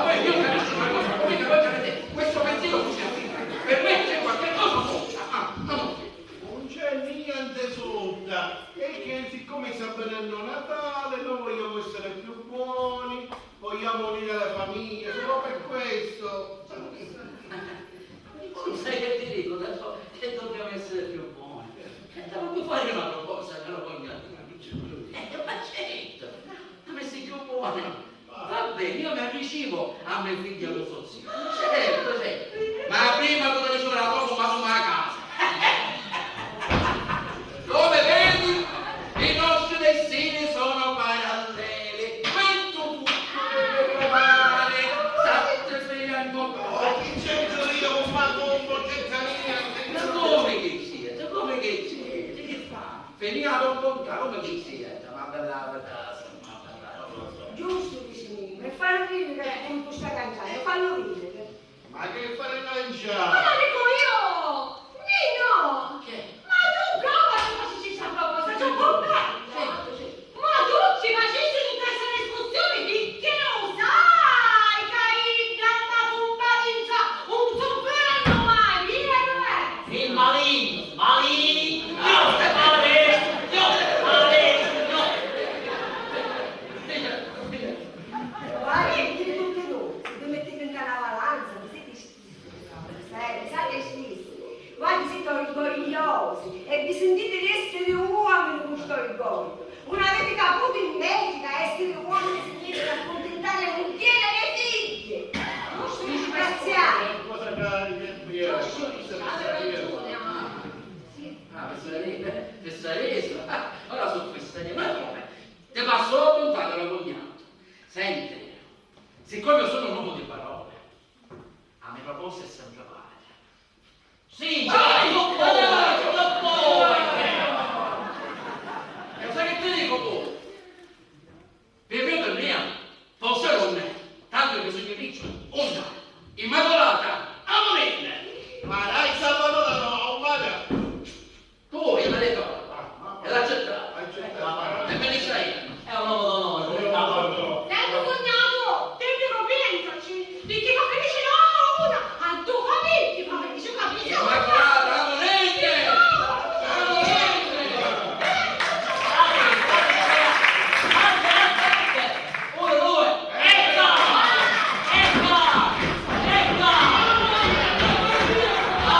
ma poi io capisco una cosa, poi capite, questo pensiero non c'è. Per me c'è qualche cosa sotto. Ah, ah, no. Non c'è niente sotto. E che siccome sta venendo Natale, noi vogliamo essere più buoni, vogliamo unire le famiglie, solo per questo. Tu sai che ti dico, tanto che dobbiamo essere più buoni. E te voglio fare una proposta, caro cognato. Eh, ma certo, ma se più buoni. Va bene, io mi avvicino a mia figlia con suo zio. Certo, certo. Ma prima tu devi fare la tua, ma tu a casa. Come vedi, i nostri destini sono paralleli. Metto tutto per provare. Sette fianco. Ma chi c'entro io con Marco, non c'entra niente? Ma come che c'entra? Come che c'entra? Che fa? Finì a bontà, come che c'entra? Ma bella, bella, ma bella. Giusto, dici, mi fa ridere che appunto sta cangiando, fallo ridere. Ma che fare lanciare? Ma lo dico io! Nino! Che? Ma tu prova se faci sta proposta, c'è un po'. Certo, certo. Ma tu ci facissi tutta questa discussione, picchì non sai ca idda ma cumparinza un soffrendo mai, vero? Sì, maligno, maligno, io te fare, io te fare, io. Guarda, tutti e due, se vi mettete in una valanza, vi siete Sai, sai che schifo. Voi siete orgogliosi e vi sentite di essere uomini con sto orgoglio. Non avete caputo in Messica, essere uomini significa accontentare le mugghiere e le figlie. Non sono disgraziati. Cosa cari che... Ah, fessaria, fessaria, ora sono fessaria, ma come? Ti passo la puntata, la cognato. Senti, siccome io sono un uomo di parola, a me proposta è sempre valida. Sì, già, io poi, io poi. E sai che ti dico poi? Per me, per mia, forse non è. Tanto che bisogna riccio, onda, immacolata, amorele. Ma dai, Salvador, no, ma dai. Tu, io mi dico, e l'accettavo. Accettavo. E me ne sai. È un uomo d'onore, un uomo d'onore. Senti, cognato, te devo pensaci, picchì fa felice no una, a tu fa picchì fa felice una. Immacolata, la volete? La volete? Uno, due. Ecco! Ecco! Ecco! Ah!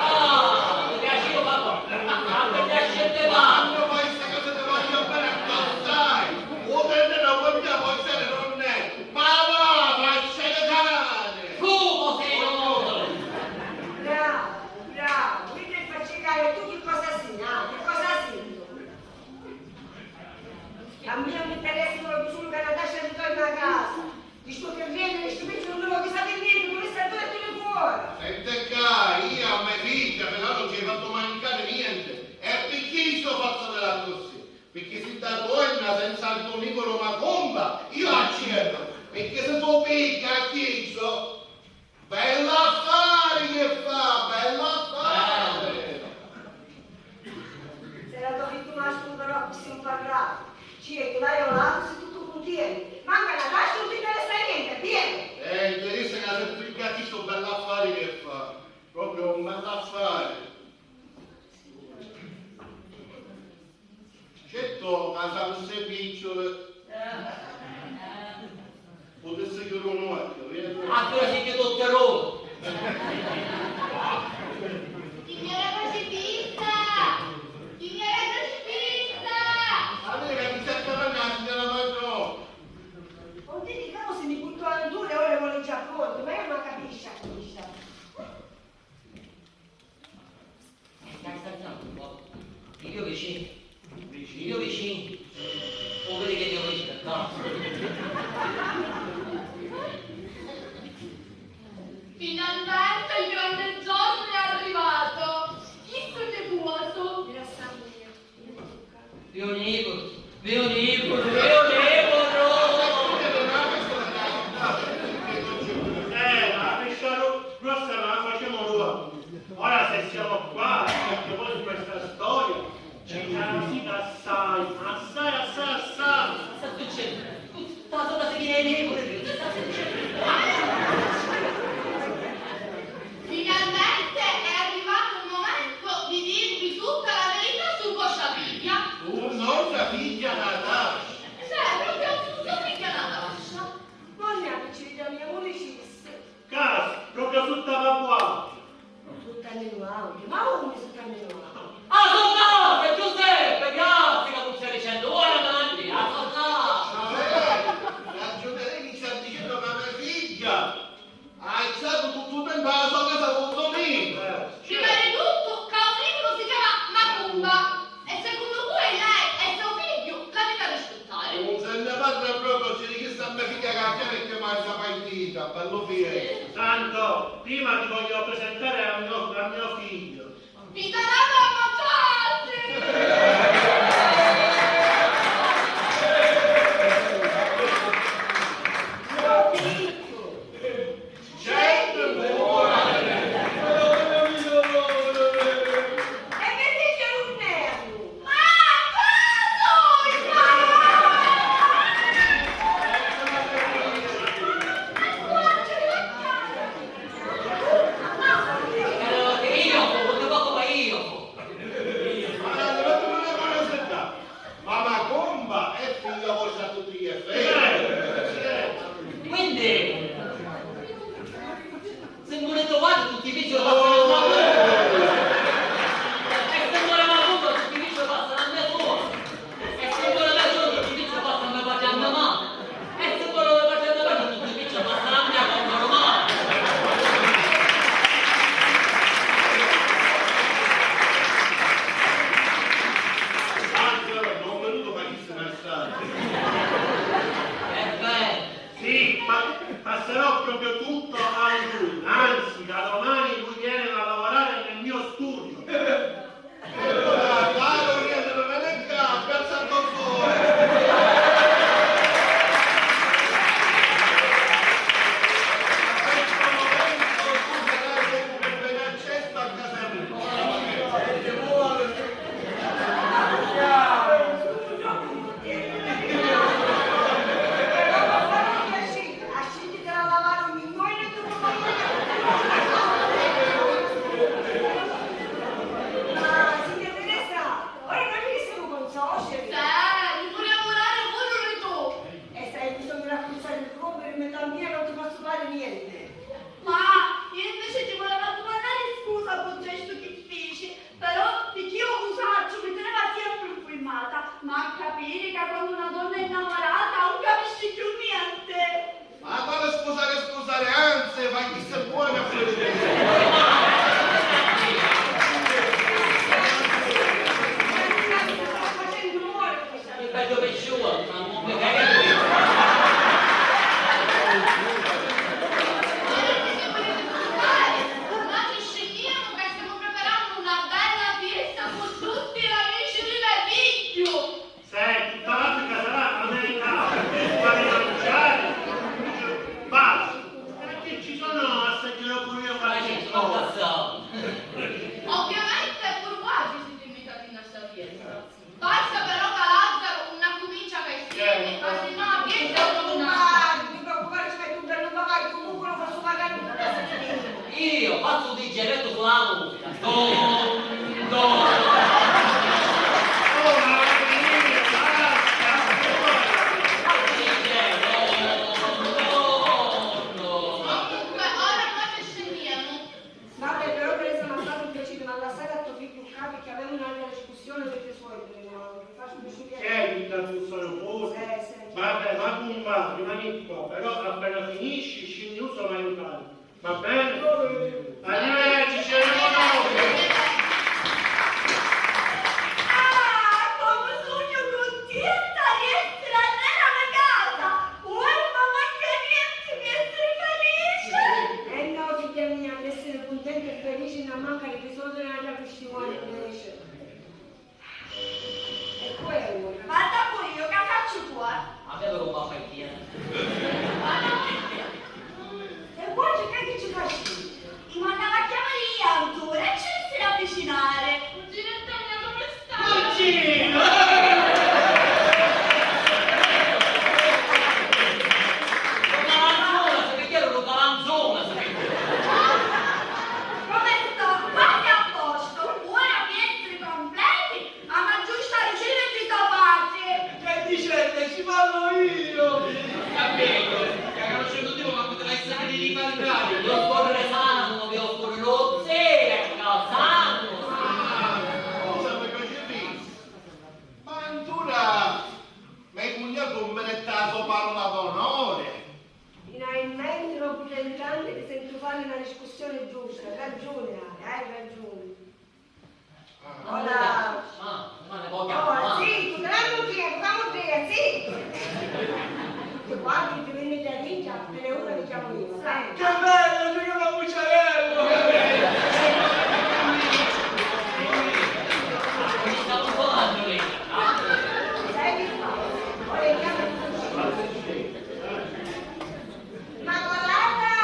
Ah! Mi piace io, papà. Ah, mi piace te, mamma. Quando fai sta cosa ti voglio bene assai. Vuoi prendere la guardia, puoi stare con me. Ma va, faccia le cane. Fumo, sei un... Bravo, bravo. Mentre faccio cagare, tu che cosa sei? Ah, che cosa sei? A mia mi interessa solo che Natascia ritorna a casa. Di sto terreno, di sto pezzo di nuovo, chissà che niente, dove sta due e tre fuori. Senti ccà, io a me figghia, però non ci hai fatto mancare niente. E perché sto fatto della così? Perché si da donna senza il tuo Nicolo Macomba, io accedo. Perché se tu picchi a chiesto, Bell'affare che fa, bell'affare! Se la tua vittima ascolterà così un parlato, ci è che l'hai olato, sei tutto contento. Manca la tasca, non ti interessa niente, via! Eh, interessa che la sempre sto bell'affare che fa, proprio un bell'affare. Certo, ma sa, non sei picciolo. Ma unni si caminò? A so casa, Giuseppe, grazie ca tu stai dicendo, ora davanti, a so casa. Cioè, la Giuseppe mi sta dicendo che mia figlia ha alzato tutto il tempo alla sua casa con Domenico. Prima di tutto, ca un libru si chiama Macumba, e secondo voi lei è suo figlio, l'avete a rispettare. Non se ne parla proprio, c'è di chissà mia figlia che chiama e chiama la partita, bello figlio. Santo, prima ti voglio presentare a mio, a mio figlio. Vi darà da mangiare! E mi dice un nervo! Ma cosa? Io, quanto poco ma io. Ma la levate una curiosità, ma Macumba è figlio vostro a tutti gli effetti? Quindi, se volete guardare tutti i video passano a Macumba. E se vuole Macumba, tutti i video passano a me sua. E se vuole me sua, tutti i video passano a me padre e a me mamma. E se vuole me padre e a me mamma, tutti i video passano a me, a Macumba. Angelo, non venuto mai visto in Alessandro. E beh. Sì, pa-, passerò proprio tutto a lui. Anzi, da domani lui viene a lavorare nel mio studio. E allora, dai, non viene, non viene qua, piazza il dottore. A questo momento tu sarai sempre ben acceso a casa mia. Asciti di lavare ogni giorno e tu non fai niente. Ma, signor Teresa, ora noi ci siamo consoceri. Sì, mi pure lavorare pure tu. E se hai bisogno di rafforzare il ruolo per me bambina non ti posso fare niente. Ma io invece ti volevo domandare scusa per il gesto che feci. Però, picchì io u sacciu, mi teneva sempre infurmata, ma a capiri ca quannu na donna è innamorata, un capisci cchiù niente! Ma quale scusare, scusare, anzi, ma chi se buona a fare. Ora ti si vuliti scusari, ma ci scinniamo ca stiamo preparando una bella fiesta cu tutti l'amici di me figghiu! Senti, tutta l'Africa sarà americana, tu fai mangiare, basta. Perché ci sono assaggerò pure io qualche cosa. Ovviamente pure voi ci siete invitati in sta fiesta. Basta però ca Lazzaro nun accumincia ca i schifi, ca si no a vita nun... Non ti preoccupare, ci metto un bellu papà, comunque lo faccio pagare tutta sta fiesta. Io faccio un digeretto sulla musica. Dum, dum. Oh, mamma mia, basta. Comunque, ora noi ci scendiamo. Vabbè, però Teresa, m'ha fatto un piacere, ma lasciare a tuo figlio qua perché avevamo un'altra discussione per i suoi, prima, mi fa piacere. Che hai detto tu solo voi? Sì, sì. Vabbè, va con va, rimani qua, però appena finisci, scendi, non so mai aiutare. Va bene? Arrivederci, ci vediamo dopo. Ah, come sugnu cuntenta di essere arreri a me casa! Uè, ma manca niente per essere felice! Eh no, figlia mia, ad essere contenta e felice non manca di risolvere un'altra questione invece. E poi allora? Vado pure io, che faccio qua? Ma che roba fai, tia? Vado pure io. E vuoi che, che ci faccio? Ti mandava a chiamare io, Antone, e ci si avvicinare. Cugina Antonia, come stai? Cugina! Una canzone, se mi chiedo una canzone, se mi... Come sto? Quasi a posto. Ora mi Troppu penetrante, ti sentu fari na discussioni giusta, ragiuni hai, hai ragiuni. Ora, ma, ma ne può chiamare, oh, ma zittu, tranquillu, fammi dire, zittu! Che guardi, ti venne già rincia, appena una mi chiamo io, va bene? Che bello, ci chiama Pucciarello! Sai che fa? Ora chiama il cugino. Immacolata!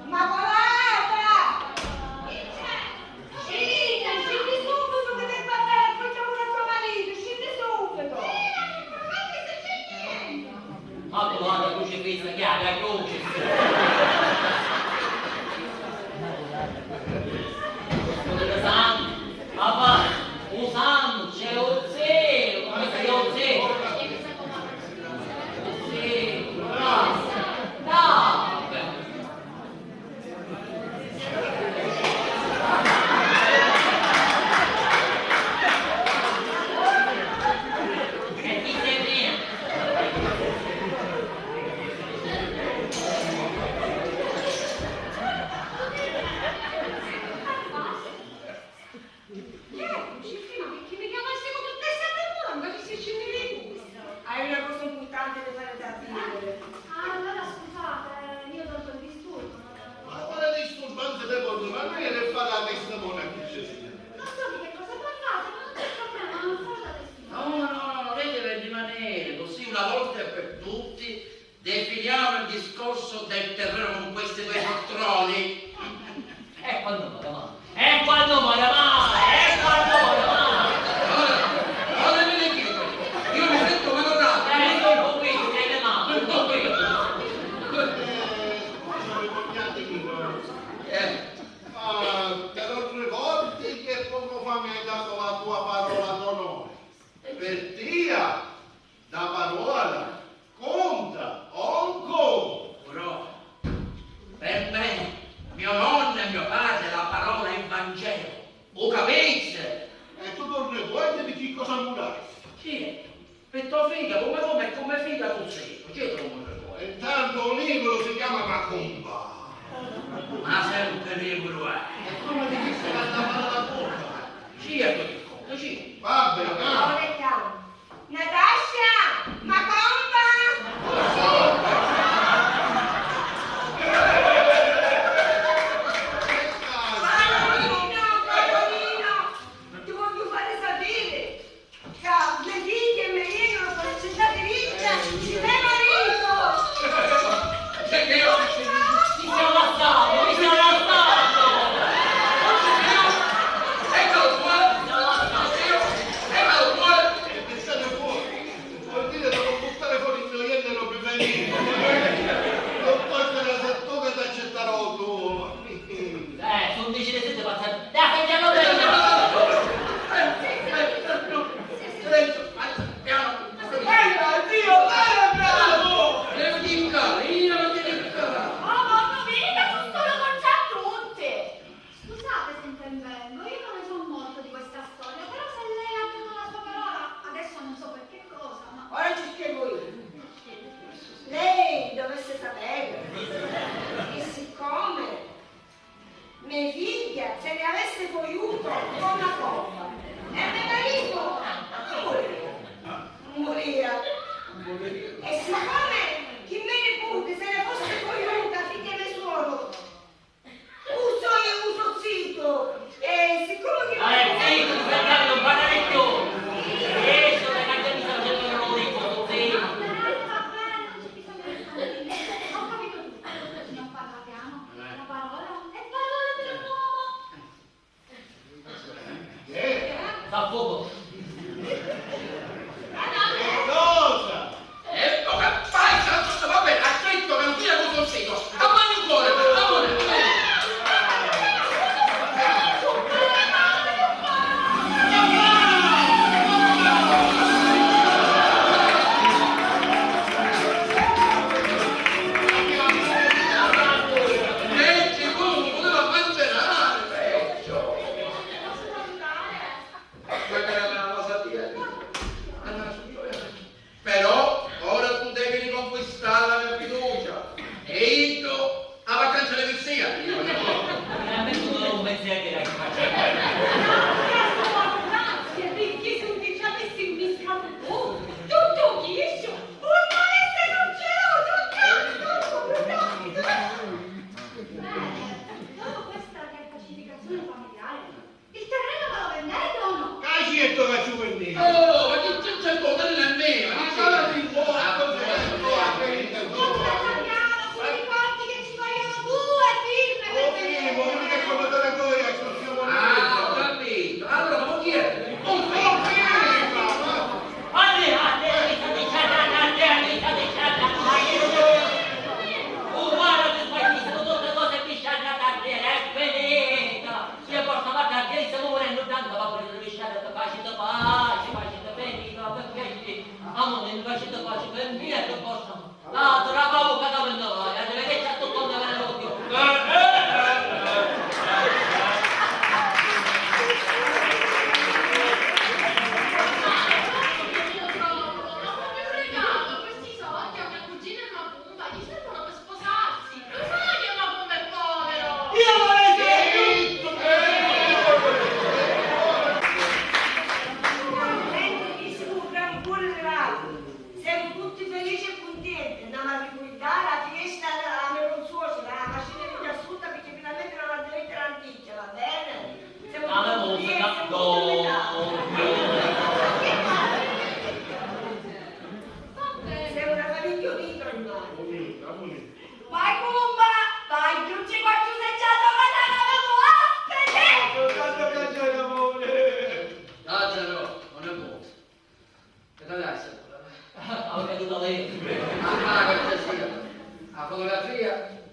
Immacolata! Chi c'è? Scinni, scinni subito che devi parlare, poi chiamo da tuo marito, scinni subito! Sì, non mi preoccupare se c'è niente! Ma tu vada, crucifissa, chi ha la croce? Papà, u santu, c'è u zelu, come si chiama u zelu? Sì, no, no. E chi sei mia? Eccoci, fino a che mi chiamasti con tutte ste paure, non capisci niente. Hai una cosa importante da fare da dire. Ah, allora scusate, io tolgo il disturbo, non... Ma quale disturbanza ti porto? Ma noi che fare la testimone a chi c'è? Non so di che cosa parlate, ma non c'è problema, non fate la testimone. No, no, no, no, vedi le rimanere, così una volta e per tutti definiamo il discorso del terreno con questi due cialtroni. E quando mai, ma? E quando mai, ma? E quando mai, ma? Allora, allora mi sentite, io mi sento meno grave. Eh, sto un po' qui, eh, ma, un po' qui. Eh, ma per altre volte che poco fa mi hai dato la tua parola d'onore. Per tia, la parola conta, onco! Però, per me, mio nonnu e mio padre, la parola è Vangelo. U capisci? E tu non ricordi di chi cosa murasti? Chi è? Per tua figlia, come, come, e come figlia tu sei? C'è tu non ricordi? E intanto un libro si chiama Macumba. Ma sempre libro è. E come ti disse che la parola conta? Sì, ecco che conta, sì. Vabbè, dai. Natascia! Macomba! Paolino! Paolino! Ti voglio fare sapere che le figlie mi vengono presentate vittime di mio marito! Che, che, mi si è ammazzato, mi si è ammazzato!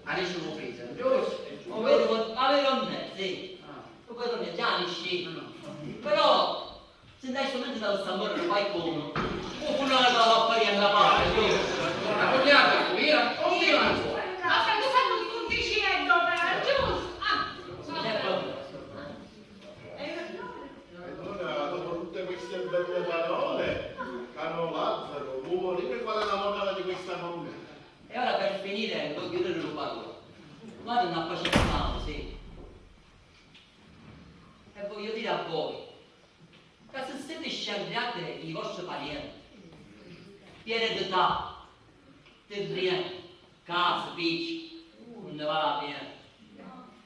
Anisci lu freezer, giustu? Lu veru, ma veru non è, sì. Ah. Lu veru non è, già anisci. Ah. Però, si dai strumenti da sta morire, fai come? U funerale la fa fare a una parte, giustu? Ma cognata, via, o via? Ma fai tu fai un cunticineddu, però, giustu? Ah, non è proprio. E allora, dopo tutte queste belle parole, caro Lazzaro, vuoi morire? Qual è la morale di questa commedia? E ora per finire voglio dire una parola. Vado a pace con sì. E voglio dire a voi, che se siete sciarriate i vostri parenti, di eredità, terreni, case, picci, non ne vale la pena.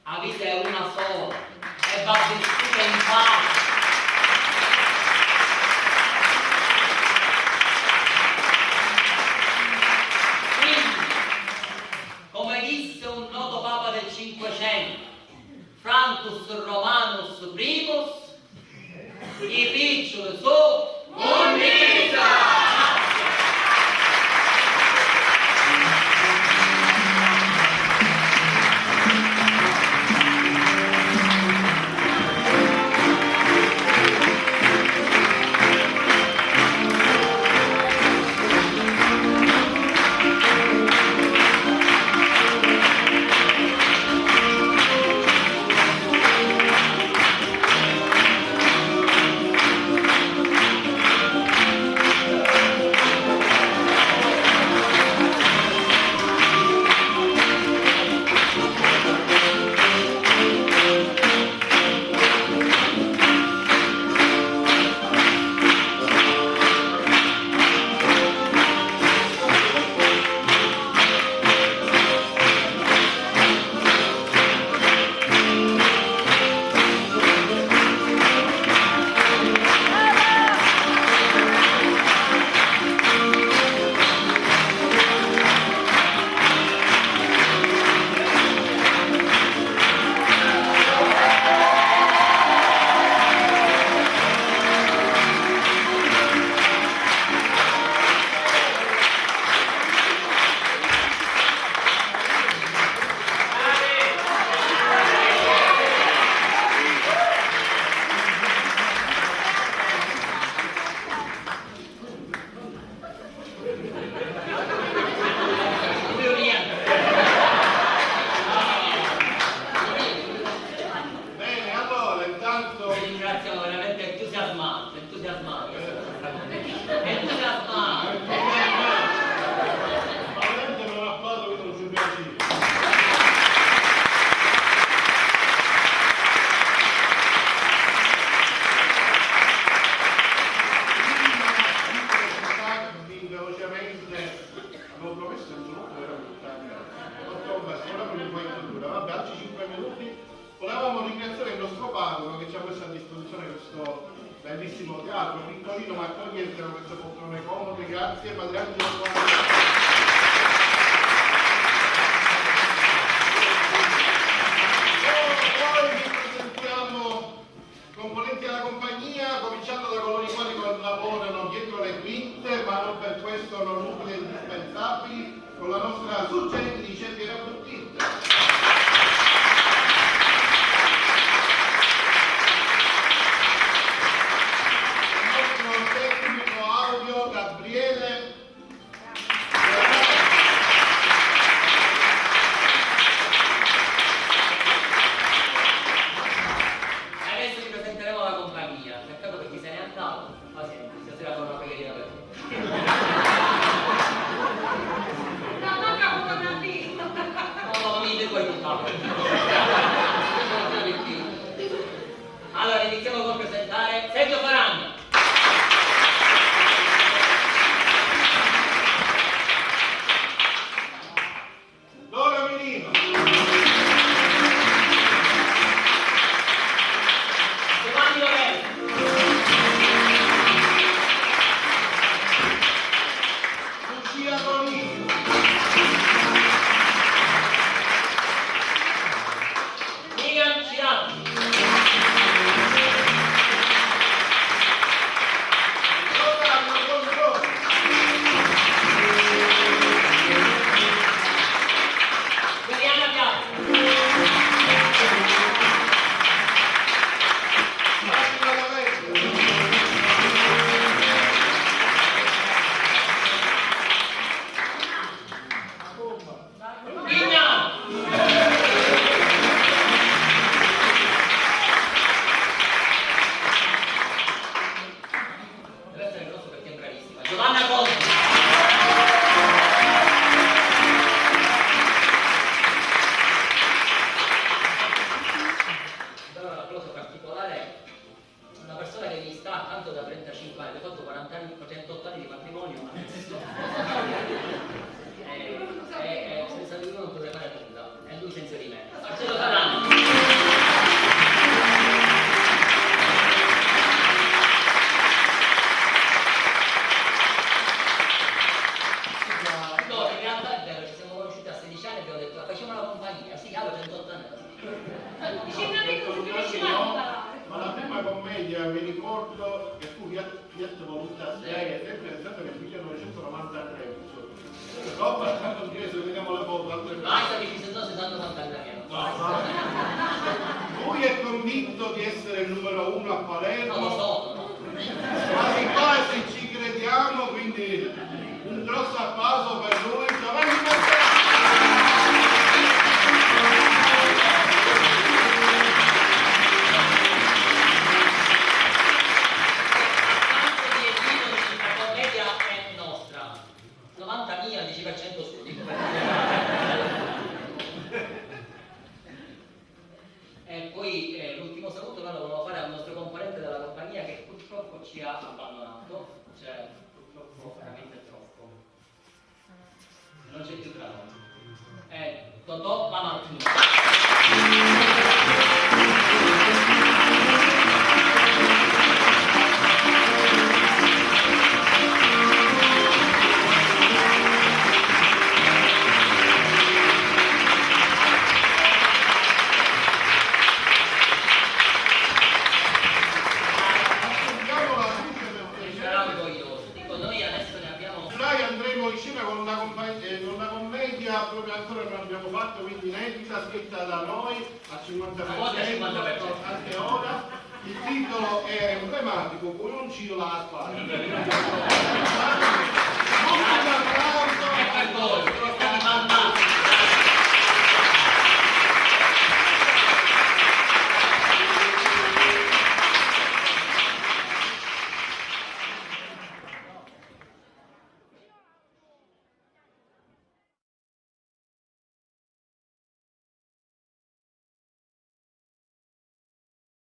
La vita è una sola e va vissuta in pace. Quindi, come disse un noto papa del Cinquecento, Francus Romanus Primus, i picciuli su munnizza! Bene, allora, intanto vi ringraziamo, veramente entusiasmante, entusiasmante. Entusiasmante. Veramente non applaudo, io non ci piacere. Velocemente, avevo promesso il giorno, era buttata. Ottobre, scuola per il poi cultura. Vabbè, altri cinque minuti. Volevamo ringraziare il nostro parroco che ci ha messo a disposizione questo bellissimo teatro, piccolino ma accogliente, con queste poltrone comode. Grazie, Padre Angelo. Poi vi presentiamo componenti della compagnia, cominciando da coloro i quali collaborano dietro le quinte, ma non per questo non utili e indispensabili, con la nostra surgente di Cerviera Buttitta. Il nostro tecnico audio, Gabriele. Adesso vi presenteremo la compagnia. Peccato che chi se n'è andato. Ma senti, stasera fa una preghiera per te. Ma manca fotografia. No, no, ma mi devo aiutare. Allora, iniziamo col presentare Sergio Faragna. Laura Melino. Giovanni Lorenzo. Lucia Tonini. Milan Ciratti. Senza di me. Marcello Ferrante. No, in realtà è vero, ci siamo conosciuti a sedici anni e abbiamo detto: "Facciamo la compagnia." Sì, allora centottanta. Dici, "Non mi consiglio, no?" Ma la prima commedia mi ricordo che fu Fiat, Fiat Voluntas Dei, sempre, sempre nel millenovecentonovantatré, insomma. Dopo, quando ci vediamo le foto, altre... Basta che ci sono sessanta quant'anni. No, no. Lui è convinto di essere il numero uno a Palermo. No, lo so, no. Quasi quasi ci crediamo, quindi un grosso applauso per lui, Giovanni Martelli. Tanto di equivoci, la commedia è nostra. Novanta mila, dieci per cento suo, dico per... E poi, eh, l'ultimo saluto noi lo volevo fare al nostro componente della compagnia che purtroppo ci ha abbandonato, cioè purtroppo veramente troppo. Non c'è più tra noi. È Totò Mamartino. Sarà orgoglioso. Dico, noi adesso ne abbiamo... Già andremo in scena con una compa-, eh, con una commedia proprio ancora non abbiamo fatto, quindi inedita, scritta da noi al cinquanta per cento, una volta cinquanta per cento, anche ora. Il titolo è emblematico, Cununcillu a spara. Un applauso.